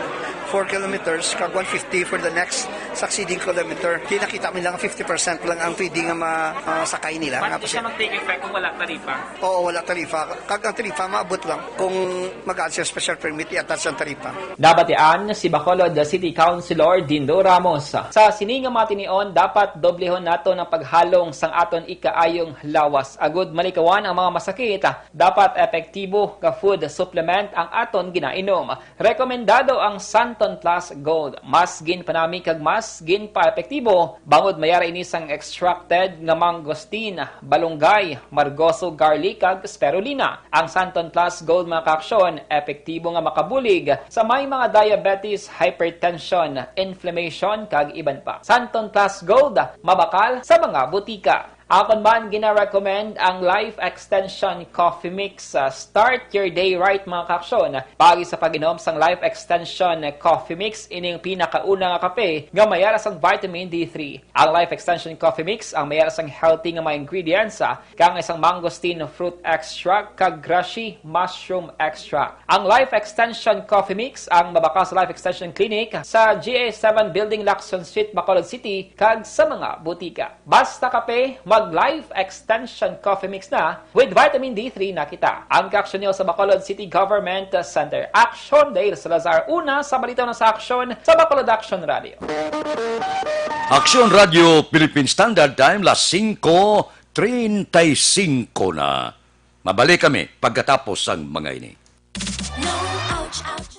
four kilometers, kag one fifty for the next succeeding kilometer. Di nakita mo lang, fifty percent lang ang pwede nga ma-, masakay nila. Paano nga siya mag-take effect kung wala taripa? Oo, wala taripa. Kag ang taripa, maabot lang. Kung mag-add siya special permit, i-attach ang taripa. Nabatian si Bacolod City Councilor Dindo Ramos. Sa sini nga mga tinion, dapat doblehon naton ang paghalong sang aton ikaayong lawas agud malikawan ang mga masakit. Dapat epektibo nga food supplement ang aton ginainom. Rekomendado ang Santon Plus Gold. Mas ginpanami kag mas ginpaepektibo bangod may ara ini sang extracted nga mangosteen, balunggay, margoso, garlic, kag spirulina. Ang Santon Plus Gold, mga kaaksyon, epektibo nga makabulig sa may mga diabetes, hypertension, inflammation, kag iban pa. Santon Plus Gold, mabakal sa mga butika. Akon man gina-recommend ang Life Extension Coffee Mix. Ah, start your day right, mga kaaksyon. Pagi sa pag-inom sang Life Extension Coffee Mix, ining pinakauna nga kape nga may ara sang vitamin D three. Ang Life Extension Coffee Mix ang may ara sang healthy nga mga ingredients, ah, kang isang mangosteen fruit extract kag grashi mushroom extract. Ang Life Extension Coffee Mix ang mabakal sa Life Extension Clinic sa G A seven Building, Lacson Street, Bacolod City, kag sa mga butika. Basta kape, mag Life Extension Coffee Mix na, with vitamin D three na kita. Ang kaaksyon niyo sa Bacolod City Government Center. Action Dale Salazar, una sa balita na sa aksyon sa Bacolod Action Radio. Aksyon Radio Philippine Standard Time, las singko treinta y cinco na. Mabalik kami pagkatapos sang mga ini. No, ouch, ouch.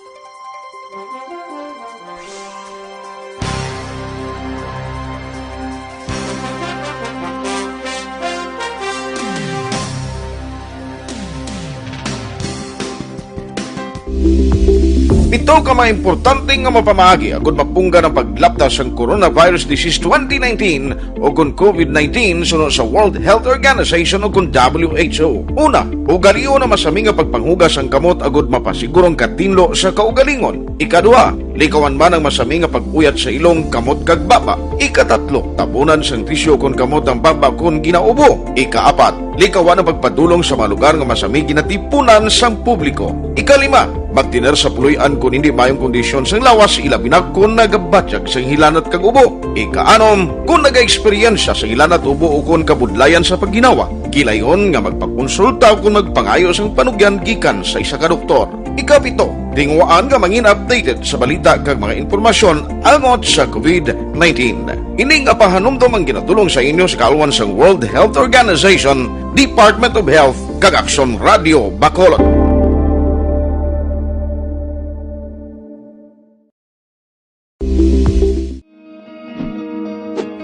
Pito Usa ka mga importante nga mapamaagi agud mapunggan ang paglapta sang coronavirus disease twenty nineteen o kon COVID nineteen suno sa World Health Organization o kon W H O. Una, ugalion ang masami nga pagpanghugas sang kamot agud mapasiguro ang katinlo sa kaugalingon. Ikaduha, likawan man ang masami nga pag-uyat sa ilong, kamot kag baba. Ikatatlo, tabunan sang tisyu kon kamot ang baba kon ginaubo. Ikaapat, likawan ang pagpadulong sa mga lugar nga masami ginatipunan sang publiko. Ikalima, magtener sa puloy-an kon hindi maayong kondisyon sang lawas, ilabi na kon nagabatyag sang hilanat kag ubo. Ikaanom, kon nagaeksperyensya sang hilanat, ubo, o kon kabudlayan sa pagginawa, gilayon nga magpakonsulta o kon magpangayo sang panugyan gikan sa isa ka doktor. Ikapito, tinguhaan nga mangin updated sa balita kag mga impormasyon angot sa COVID nineteen. Ini nga pahanumdom ang ginatulong sa inyo sa kaalwan sang World Health Organization, Department of Health, kag Aksyon Radio Bacolod.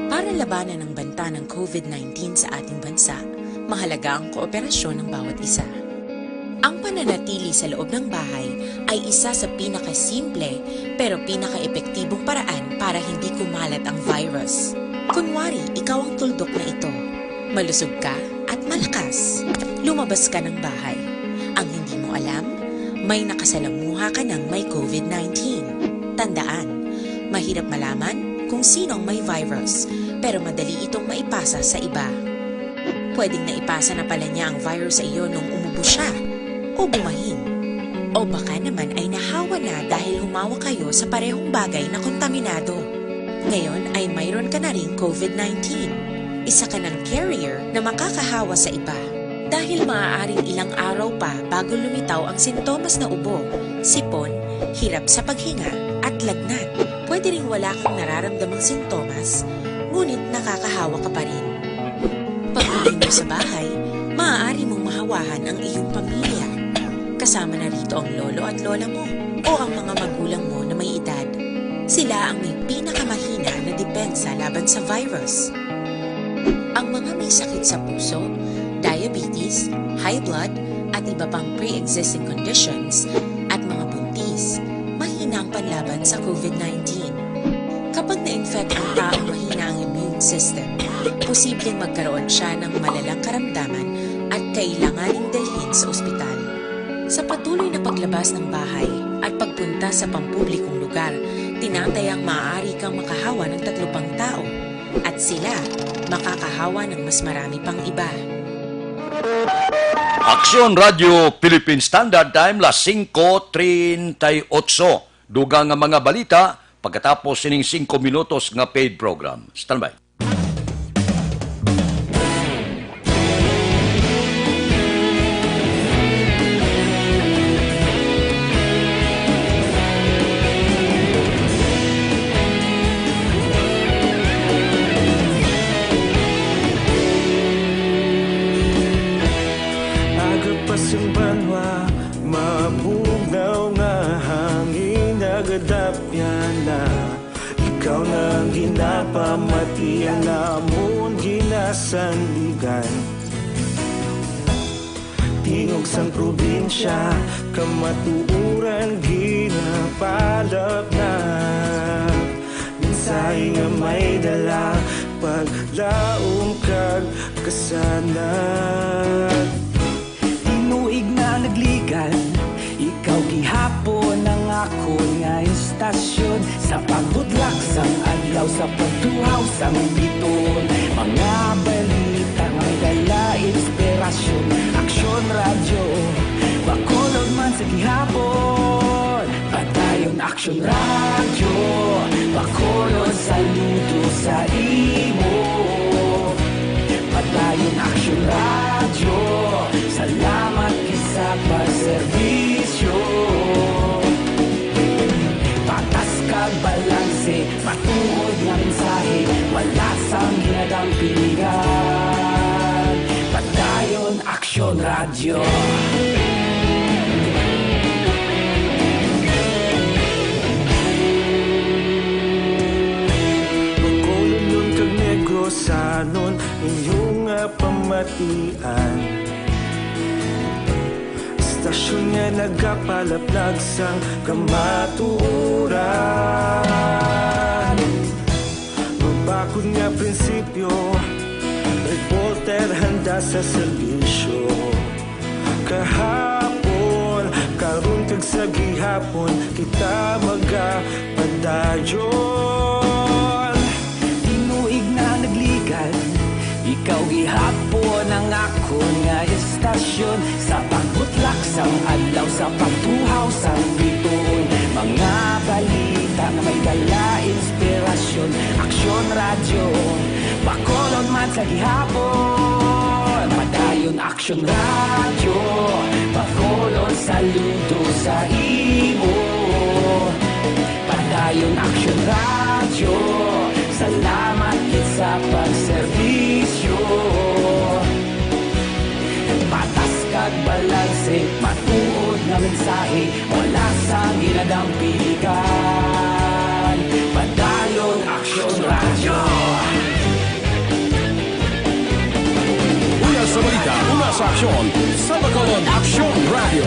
Para labanan ang banta ng COVID nineteen sa ating bansa, mahalaga ang kooperasyon ng bawat isa. Ang pananatili sa loob ng bahay ay isa sa pinakasimple pero pinakaepektibong paraan para hindi kumalat ang virus. Kunwari, ikaw ang tuldok na ito. Malusog ka at malakas. Lumabas ka ng bahay. Ang hindi mo alam, may nakasalamuha ka ng may COVID nineteen. Tandaan, mahirap malaman kung sino ang may virus, pero madali itong maipasa sa iba. Pwedeng naipasa na pala niya ang virus sa iyo nung umubo siya o bumahin. O baka naman ay nahawa na dahil humawa kayo sa parehong bagay na kontaminado. Ngayon ay mayroon ka na ring COVID nineteen. Isa ka ng carrier na makakahawa sa iba. Dahil maaaring ilang araw pa bago lumitaw ang sintomas na ubo, sipon, hirap sa paghinga, at lagnat. Pwede ring wala kang nararamdamang sintomas, ngunit nakakahawa ka pa rin. Pag-uwi mo sa bahay, maaari mong mahawahan ang iyong pamilya. Kasama na rito ang lolo at lola mo o ang mga magulang mo na may edad. Sila ang may pinakamahina na depensa laban sa virus. Ang mga may sakit sa puso, diabetes, high blood, at iba pang pre-existing conditions, at mga buntis, mahina ang panlaban sa COVID nineteen. Kapag na-infect ang taong mahina ang immune system, posibleng magkaroon siya ng malalang karamdaman at kailanganing dalhin sa ospital. Sa patuloy na paglabas ng bahay at pagpunta sa pampublikong lugar, tinatayang maaari kang makahawa ng tatlo pang tao, at sila makakahawa ng mas marami pang iba. Aksyon Radio Philippine Standard Time, las singko treinta y ocho. Dugang nga mga balita pagkatapos sining singko minutos nga paid program. Standby. Aga pa sang banwa, mabugnaw nga hangin nagadapyan na. Ikaw na ang ginapamatian, amon ginasandigan. Tingog sang probinsya, kamatuoran ginapalapnap. Mensahe nga may dala, paglaom kag kasanag. Tinuig na nagligan, ikaw gihapon ang akon nga istasyon. Sa pagbudlak sang adlaw, sa pagtuhaw sang biton, mga balita nga may dala inspirasyon. Aksyon Radyo, Bacolod man sa gihapon. Padayon Aksyon Radyo, Bacolod, saludo sa imo. Padayon Aksyon Radyo, salamat gid sa pagserbisyo. Patas kag balanse, matuod nga mensahe, wala sang ginadampingan. Padayon Aksyon Radyo. Bacolodnon kag Negrosanon, inyo nga pamatian. Hasta Isyu nga nagapalaplag sang kamatuoran. Mabakod nga prinsipyo, reporter handa sa serbisyo. Kahapon, karon kag sa gihapon, kita magapadayon. Tinuig na nagligad, ikaw gihapon ang akon nga istasyon. Sa pagbutlak sang adlaw, sa pagtuhaw sang bituon, mga balita nga may dala inspirasyon. Aksyon Radyo, Bacolod man sa gihapon. Padayon Aksyon Radyo, Bacolod, saludo sa imo. Padayon Aksyon Radyo, salamat gid sa pagserbisyo. Patas kag balanse, matuod nga mensahe, wala sang ginadampigan. Padayon Aksyon Radyo. Una sa balita, una sa aksyon, sa Bacolod Aksyon Radyo.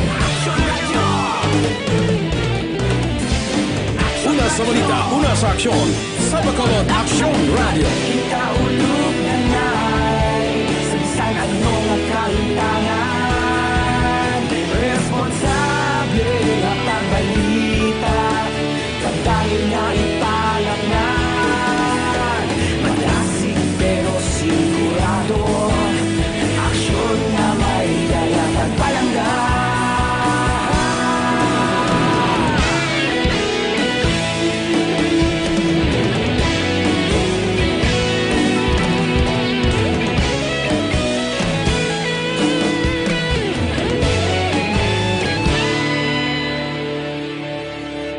Una sa balita, una sa aksyon, sa Bacolod Aksyon Radyo. Kita ulog na nay, sa bisan ano nga kahintangan, responsable nga pagbalita, pagdayon nga ipalangnan, madasig pero sigurado, aksyon nga may dala pagpalangga.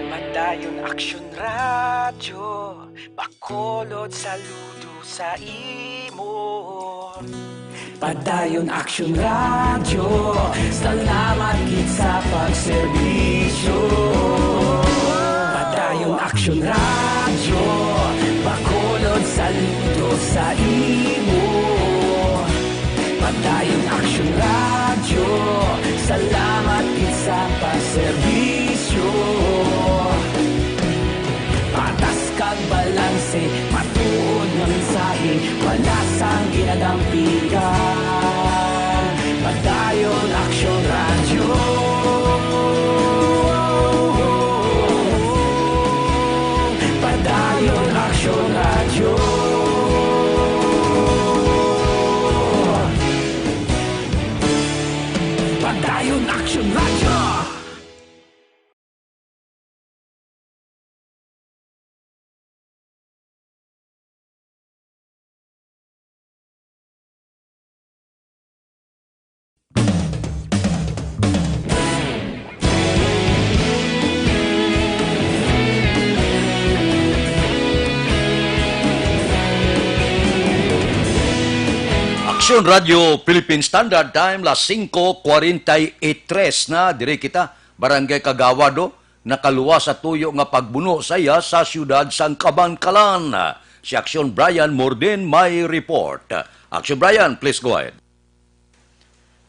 Padayon Aksyon Radyo, Bacolod, saludo sa imo. Padayon Aksyon Radyo, salamat gid sa pagserbisyo. Padayon Aksyon Radyo, Bacolod, saludo sa imo. Padayon Aksyon Radyo, salamat gid sa pagserbisyo. Patas kag balanse, matuod nga mensahe, wala sang ginadampigan. Padayon Aksyon Radyo. Padayon Aksyon Radyo. Padayon Aksyon Radyo. Aksyon Radyo Philippine Standard Time, las singko kwarenta y tres na. Diri kita, Barangay Kagawad, oh, nakaluwas sa tuyo nga pagbuno sa iya sa siyudad sang Kabankalan. Si Aksyon Brian Morden may report. Aksyon Brian, please go ahead.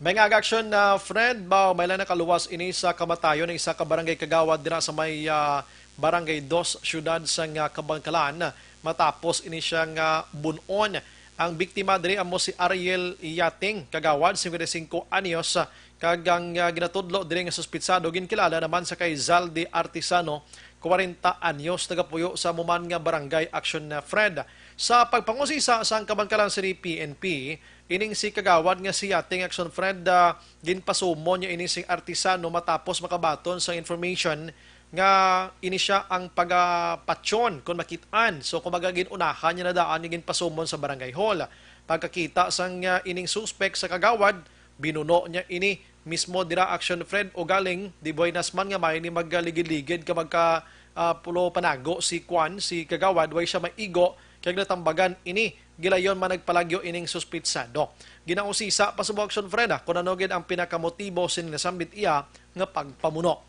May nga aksyon na, Fred, ba, may lang nakaluwas ini sa kamatayon ng isa ka barangay kagawad dira sa may, ah, Barangay Dos, siyudad sang, ah, Kabankalan, matapos ini siya nga bun-on. Ang biktima diri amo si Ariel Yating, kagawad, singkwenta y singko anyos, kag ang, ah, ginatudlo diri nga suspitsado ginkilala naman sa kay Zaldi Artisano, kwarenta anyos, nagapuyo sa amo man nga barangay. Aksyon na, Fred. Sa pagpangusisa sang Kabankalan City P N P, ining si kagawad nga si Yating, Aksyon, Fred, ah, ginpasumon niya ini sing Artisano matapos makabaton sa information nga ini sia ang pagapatyon kon makit-an. So, kumbaga, gin-unahan niya na daan nga ginpasumon sa barangay hall. Pagkakita sang, ah, ining suspek sa kagawad, binuno niya ini mismo dira, Aksyon, Fred, ugaling di buenas man nga may ni magligid-ligid ka magka, ah, pulo panago si kwan, si kagawad, way siya maigo, kag natambagan ini. Gilayon man nagpalagyo ining suspitsado. Ginausisa pa sa Aksyon, Fred, ah, kung ano gid ang pinakamotibo sini nasambit iya nga pagpamuno.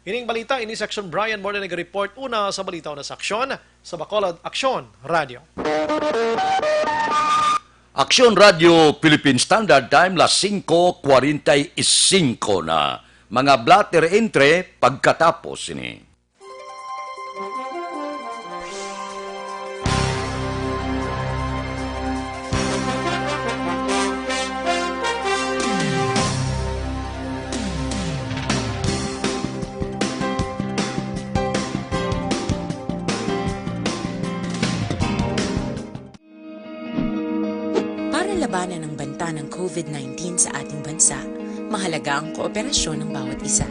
Ining balita, ini si Aksyon Brian Morden nagreport. Una sa balita, una sa aksyon, sa Bacolod Aksyon Radio. Aksyon Radio Philippine Standard Time, las singko kwarenta y singko na. Mga blotter entry pagkatapos sini. Para labanan ang banta ng COVID nineteen sa ating bansa, mahalaga ang kooperasyon ng bawat isa.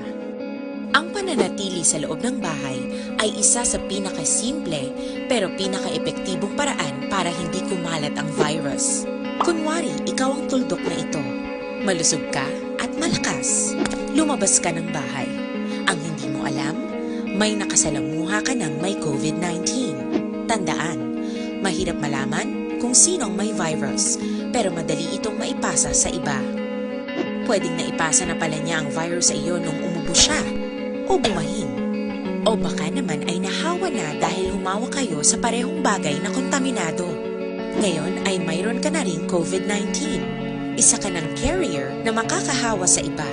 Ang pananatili sa loob ng bahay ay isa sa pinakasimple pero pinakaepektibong paraan para hindi kumalat ang virus. Kunwari, ikaw ang tuldok na ito. Malusog ka at malakas. Lumabas ka ng bahay. Ang hindi mo alam, may nakasalamuha ka ng may COVID nineteen. Tandaan, mahirap malaman kung sino ang may virus, pero madali itong maipasa sa iba. Pwedeng naipasa na pala niya ang virus sa iyo nung umubo siya o bumahin. O baka naman ay nahawa na dahil humawak kayo sa parehong bagay na kontaminado. Ngayon ay mayroon ka na ring COVID nineteen. Isa ka ng carrier na makakahawa sa iba.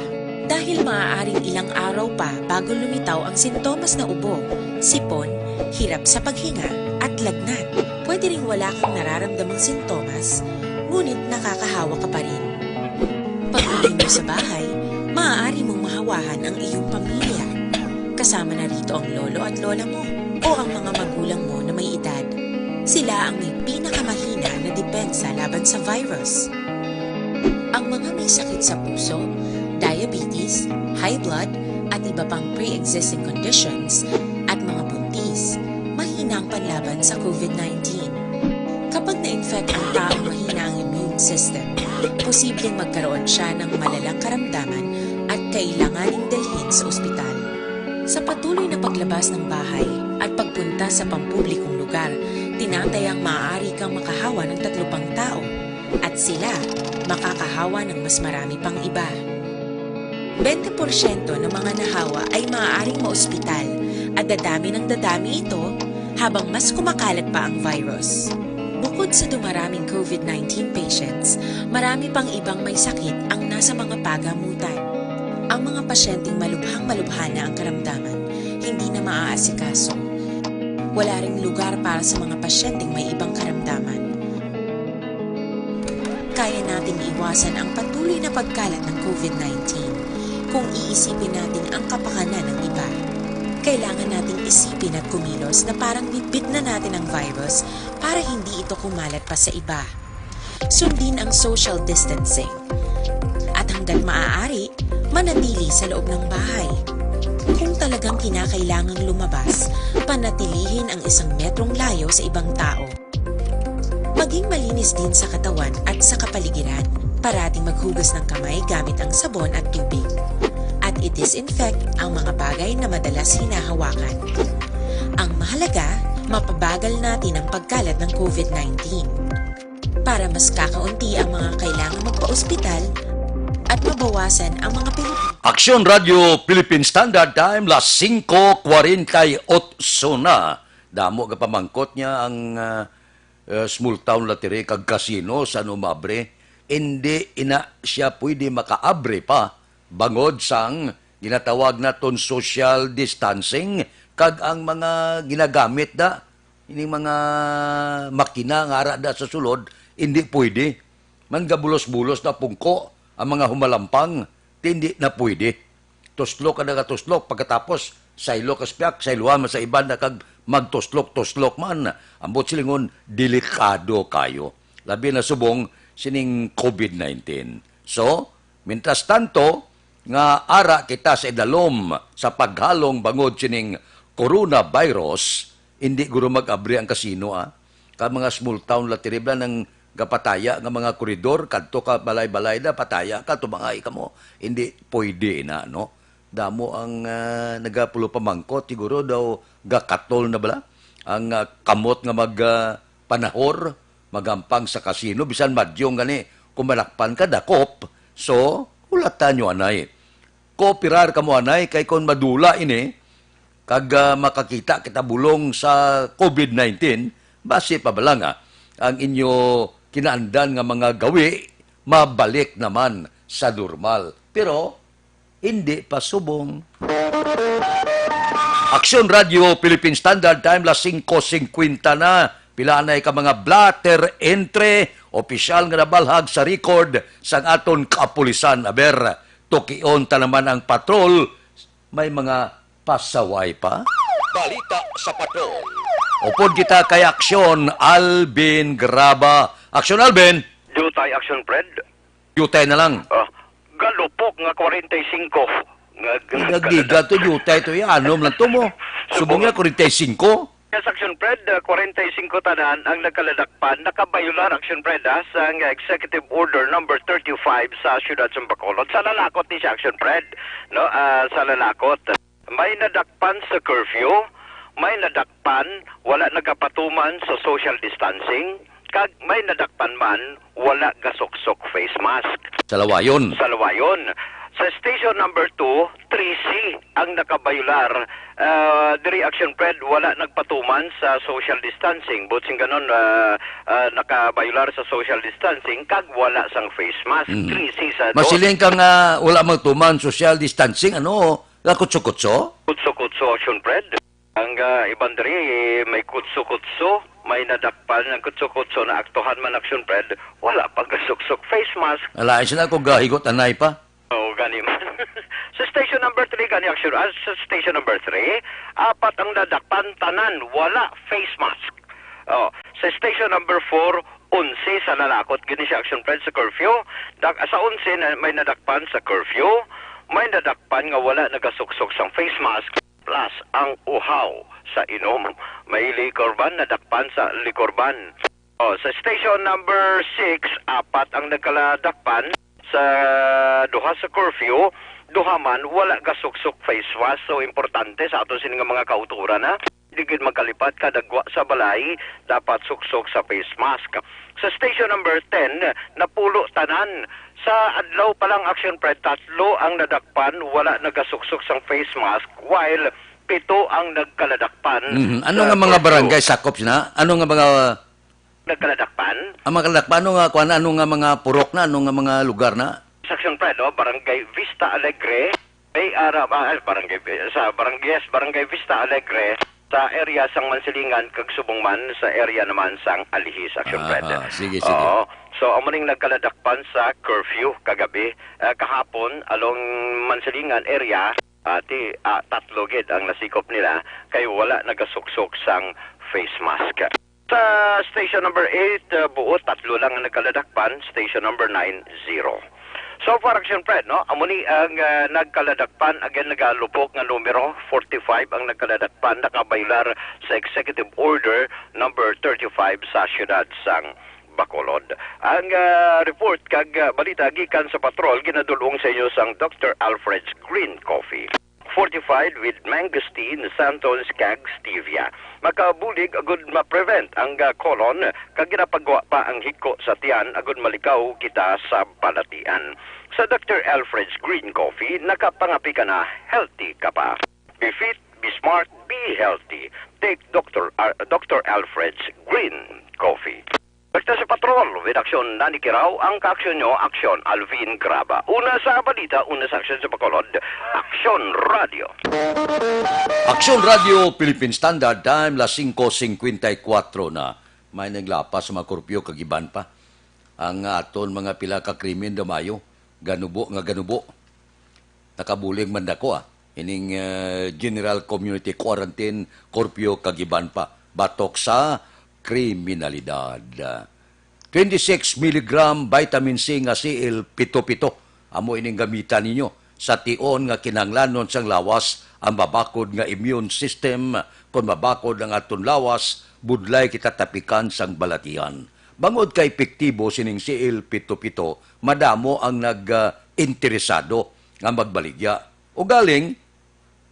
Dahil maaaring ilang araw pa bago lumitaw ang sintomas na ubo, sipon, hirap sa paghinga, at lagnat. Pwede ring wala kang nararamdamang sintomas, ngunit nakakahawa ka pa rin. Pag-uwi mo sa bahay, maaari mong mahawahan ang iyong pamilya. Kasama na rito ang lolo at lola mo o ang mga magulang mo na may edad. Sila ang may pinakamahina na depensa laban sa virus. Ang mga may sakit sa puso, diabetes, high blood, at iba pang pre-existing conditions, at mga buntis, mahina ang panlaban sa COVID nineteen. Kapag na-infect ang taong mahina ang immune system, posibleng magkaroon siya ng malalang karamdaman at kailanganing dalhin sa ospital. Sa patuloy na paglabas ng bahay at pagpunta sa pampublikong lugar, tinatayang maaari kang makahawa ng tatlo pang tao at sila makakahawa ng mas marami pang iba. Bente porsyento ng mga nahawa ay maaaring maospital at dadami ng dadami ito habang mas kumakalat pa ang virus. Bukod sa dumaraming COVID nineteen patients, marami pang ibang may sakit ang nasa mga pagamutan. Ang mga pasyenteng malubhang-malubha na ang karamdaman, hindi na maaasikaso. Wala ring lugar para sa mga pasyenteng may ibang karamdaman. Kaya nating iwasan ang patuloy na pagkalat ng COVID nineteen kung iisipin natin ang kapakanan ng iba. Kailangan nating isipin at kumilos na parang bitbit na natin ang virus para hindi ito kumalat pa sa iba. Sundin ang social distancing. At hanggat maaari, manatili sa loob ng bahay. Kung talagang kinakailangang lumabas, panatilihin ang isang metrong layo sa ibang tao. Maging malinis din sa katawan at sa kapaligiran. Parating maghugas ng kamay gamit ang sabon at tubig. At i-disinfect ang mga bagay na madalas hinahawakan. Ang mahalaga, mapabagal natin ang pagkalat ng COVID nineteen. Para mas kakaunti ang mga kailangan magpa-ospital at mabawasan ang mga Pilipino. Aksyon Radio Philippine Standard Time, las singko kwarenta y ocho na. Damo nga pamangkot niya ang, ah, eh, small town lottery kag casino sa Numabre. Indi ina siya pwede makaabre pa bangod sang ginatawag naton social distancing kag ang mga ginagamit da, ining mga makina nga ara da sa sulod, indi pwede. Manggabulos-bulos na pungko ang mga humalampang, ti indi na pwede. Tuslok ka na ka tuslok, pagkatapos saylo ka sa piak, saylohan man sa iban na kag magtuslok-tuslok man. Ambot silingon, delikado kayo. Labi na subong sining COVID nineteen. So, mientras tanto, nga ara kita sa idalom sa paghalong bangod sining coronavirus, hindi guro mag-abri ang kasino, ah. Ka mga small town la terrible nang gapataya nga mga koridor, kadto ka balay-balay na, pataya ka, tumangaay ka mo. Hindi pwede na, no? Damo ang, ah, nagapulo pamangkot, siguro daw gakatol na bala ang, ah, kamot nga mag, ah, panahor, magampang sa kasino, bisan madyong gani, kung malakpan ka, dakop. So, hulata nyo anay. Kooperar kamo anay, kay kon madula ini, kag, ah, makakita kita bulong sa COVID nineteen, basi pa bala nga ang inyo kinaandan nga mga gawi mabalik naman sa normal. Pero, hindi pa subong. Aksyon Radio, Philippine Standard Time, las singko singkwenta na. Pila anay ka mga blotter entry, opisyal nga nabalhag sa record sang aton kapulisan. Aber, tukion ta naman ang patrol, may mga pasaway pa. Balita sa patrol. Upod kita kay Aksyon Alvin Graba. Aksyon Alvin! Diutay, Aksyon Fred. Diutay na lang. Ah, galupok nga kwarenta y singko. Nga, nga Gigagiga to, diutay to, ya, anom lang to mo. Subong niya, kwarenta y singko. Yes, Aksyon Fred, ah, kwarenta y singko tanan ang nagkaladakpan, nakabayular, Aksyon Fred, ha, sa nga Executive Order number thirty-five sa siyudad sa Bacolod. Sa lalakot ni siya, Aksyon Fred, no? Ah, sa lalakot. May nadakpan sa curfew, may nadakpan, wala nagapatuman sa social distancing, kag may nadakpan man, wala gasuksok face mask. Sa Lawayon. Sa Lawayon. Sa station number two, trese ang nakabayular. Ah, diri, Action Fred, wala nagpatuman sa social distancing. But sing ganon, ah, ah, nakabayular sa social distancing, kag wala sang face mask. Mm. Trese sa dos. Masiling ka nga wala magtuman social distancing, ano? Nga kutso-kutso? Kutso-kutso, Action Fred. Ang, ah, iban diri, may kutso-kutso, may nadakpan ang kutso-kutso na aktuhan man, Action Fred. Wala pa gasuksok face mask. Alain sila kung gahigot anay pa. Oo, gani man. Sa station number three, gani, Action, ah, sa station number three, apat ang nadakpan, tanan, wala face mask. Oh, sa station number four, onse sa lalakot, gani siya, Action Fred, sa curfew. Dak-, sa onse na may nadakpan sa curfew, may nadakpan nga wala nagasuksok sang face mask. Plus ang uhaw sa inom. May liquor ban, nadakpan sa liquor ban. Oh, sa station number six, apat ang nagkaladakpan sa duha sa curfew, duha man wala gasuksok face mask. So, importante sa aton sini nga mga kauturan, ha? Di gid magkalipat ka dagwa sa balay, dapat suksok sa face mask. Sa station number ten, napulo tanan. Sa adlaw pa lang, Action Fred, tatlo ang nadakpan, wala nagasuksok sang face mask, while pito ang nagkaladakpan. Mhm. Ano sa nga mga curfew. Barangay sakop sina? Ano nga mga nagkaladakpan? Ang mga kaladakpan, ano nga, kuwan, ano nga mga purok na, ano nga mga lugar na? Sa Action Fred, no? Barangay Vista Alegre, may ara-, ah, barangay, sa barangay, yes, Barangay Vista Alegre, sa area sang Mansilingan, kag subong man sa area naman sang Alihis, Action Fred. Aha, sige, sige. Oo. So, amo ning nagkaladakpan sa curfew kagabi, ah, kahapon, along Mansilingan area, ah, ti, ah, tatlo gid ang nasikop nila kay wala nagasuksok sang face mask. Sa station number eight, ah, buot tatlo lang ang nagkaladakpan, station number nine, zero. So far, Action Fred, no? Amo ni ang, ah, nagkaladakpan, again, nagalupok nga numero, forty-five ang nagkaladakpan, nakabaylar sa Executive Order number thirty-five sa siyudad sang Bacolod. Ang, ah, report kag, ah, balita gikan sa patrol ginadul-ong sa inyo sang Doctor Alfred's Green Coffee, fortified with mangosteen, xanthan, kag stevia. Makabulig agud ma-prevent ang, ah, colon, kag ginapagwa pa ang higko sa tiyan agud malikaw kita sa balatian. Sa Doctor Alfred's Green Coffee, nakapangapi ka na, healthy ka pa. Be fit, be smart, be healthy. Take Doctor Ar-, Doctor Alfred's Green Coffee. Basta sa patrol, with aksyon, nanikiraw ang kaaksyon nyo, aksyon, Alvin Graba. Una sa balita, una sa aksyon sa Bacolod, Aksyon Radio. Aksyon Radio, Philippine Standard Time, las singko singkwenta y kuwatro na. May naglapas sa mga kurpyo kag iban pa. Ang aton mga pila ka krimen, Damayo, ganubo nga ganubo. Nakabulig man dako, ah, ining, eh, general community quarantine, curfew, kag iban pa, batok sa kriminalidad. Twenty-six milligram vitamin C nga C L pito pito, amo ining gamitan ninyo sa tion nga kinahanglanon sang lawas ang mabakod nga immune system. Kon mabakod ang aton lawas, budlay kita tapikan sang balatian. Bangod ka epektibo sining C L pito pito, madamo ang nag, ah, interesado nga magbaligya. Ugaling,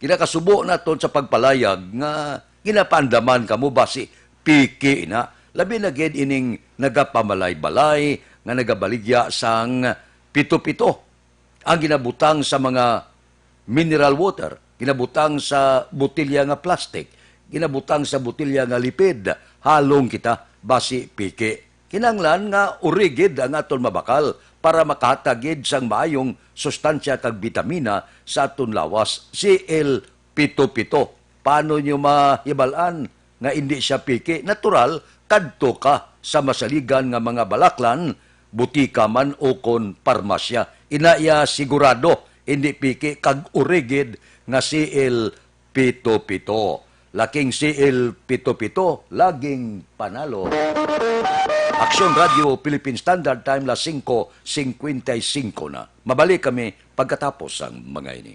ginakasubo naton sa pagpalayag nga ginapaandaman kamo basi piki ina, labi na gid ining nagapamalay-balay nga nagabaligya sang pito-pito ang ginabutang sa mga mineral water, ginabutang sa botelya nga plastic, ginabutang sa botelya nga lipid. Halong kita basi piki. Kinahanglan nga uri gid ang aton mabakal para makahatag gid sang maayong sustansya kag bitamina sa aton lawas. C L pito pito. Paano nyo mahibal-an nga indi siya piki? Natural, kadto ka sa masaligan nga mga balaklan, butika man o kon parmasya. Ina iya sigurado, indi piki kag uri gid nga C L pito pito. Laking C L pito pito, laging panalo. Aksyon Radio, Philippine Standard Time, las singko singkwenta y singko na. Mabalik kami pagkatapos sang mga ini.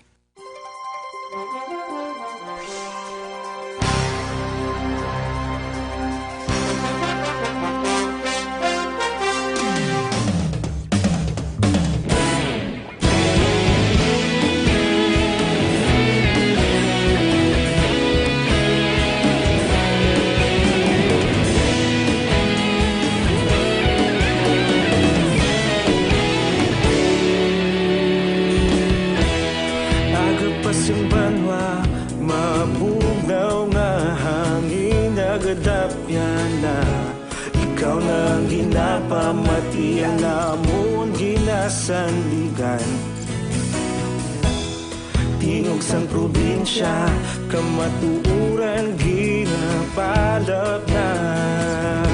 Aga pa sing banwa, mabugnaw nga hangin nagadapyan na. Ikaw na ang ginapamatian namon ginasandigan. Tingog sang probinsya, kamatuoran ginapalapnag.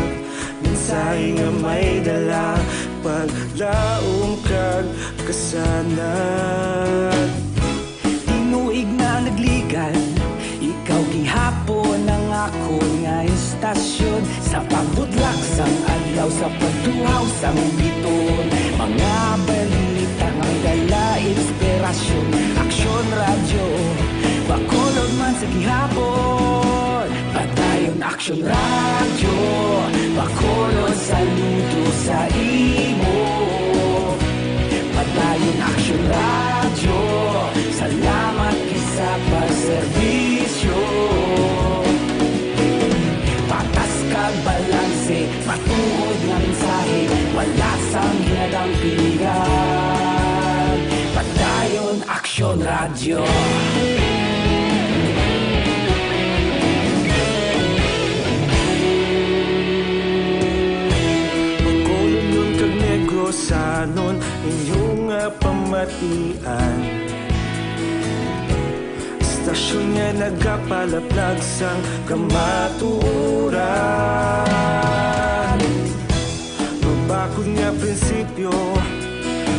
Mensahe nga may dala, paglaom kag kasanag. Tinuig na nagligan, ikaw gihapon ang akon nga estasyon. Sa pagbutlak sang adlaw, sa pagtuhaw sang biton, mga balita nga may dala inspirasyon. Aksyon Radyo, Bacolod man sa gihapon. Padayon Aksyon Radyo, Bacolod, saludo sa imo. Padayon Aksyon Radyo, salamat gid sa pagserbisyo. Patas kag balanse, matuod nga mensahe, wala sang ginadampigan. Padayon Aksyon Radyo. Bacolodnon kag Negrosanon, inyo nga pamatian. Estasyon nga nagapalaplag sang kamatuoran. Mabakod nga prinsipyo,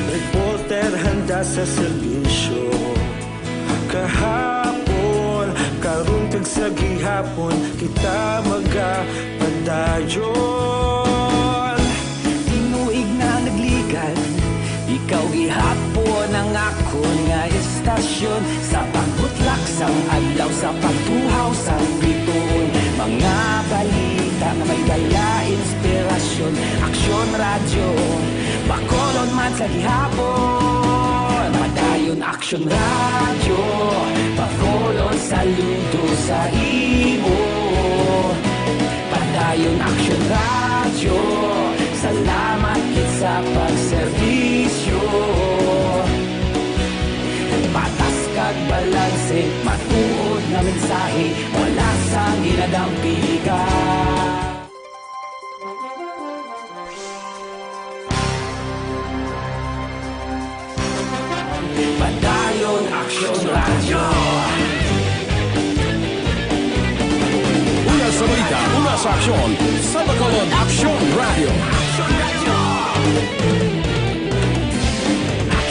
reporter handa sa serbisyo. Kahapon, karon kag sa gihapon, kita magapadayon. Tinuig na nagligan, ikaw gihapon ang akon nga estasyon. Sa pagbutlak sang adlaw, sa pagtuhaw sang bituon, mga balita nga may dala inspirasyon. Aksyon Radyo, Bacolod man sa gihapon. Padayon Aksyon Radyo, Bacolod, saludo sa imo. Padayon Aksyon Radyo, salamat gid sa pagserbisyo. Patas kag balanse, matuod nga mensahe, wala sang ginadampigan. Padayon Aksyon Radyo. Una sa balita, una sa aksyon, sa Bacolod Aksyon Radyo.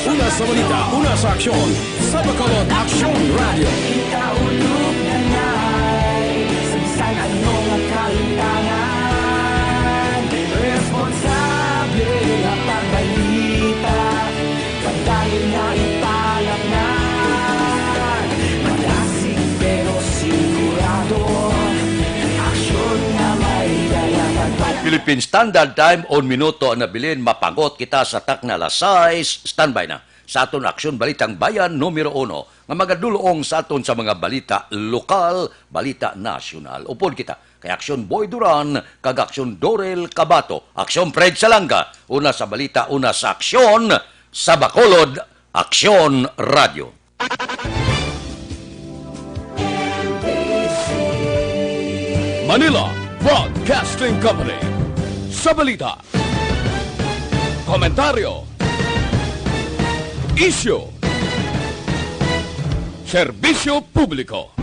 Una sa balita, una sa aksyon, sa Bacolod Aksyon Radyo. Kita ulog na nay, sa bisan ano nga kalimtangan, responsable nga pagbalita, padayon na ipalapngan. Madasig pero sigurado, aksyon nga may dala pagpal- Philippine Standard Time, un minuto ang nabilin, mapangot kita sa takna alas sais. Standby na sa aton Aksyon Balitang Bayan numero uno, nga magadulong sa aton sa mga balita lokal, balita nasyonal. Upod kita kay Aksyon Boy Duran kag Aksyon Dorel Cabato. Aksyon Fred Salanga, una sa balita, una sa aksyon, sa Bacolod, Aksyon Radyo. Manila Broadcasting Company. Sa balita, komentaryo, Isyu. Serbisyo publiko.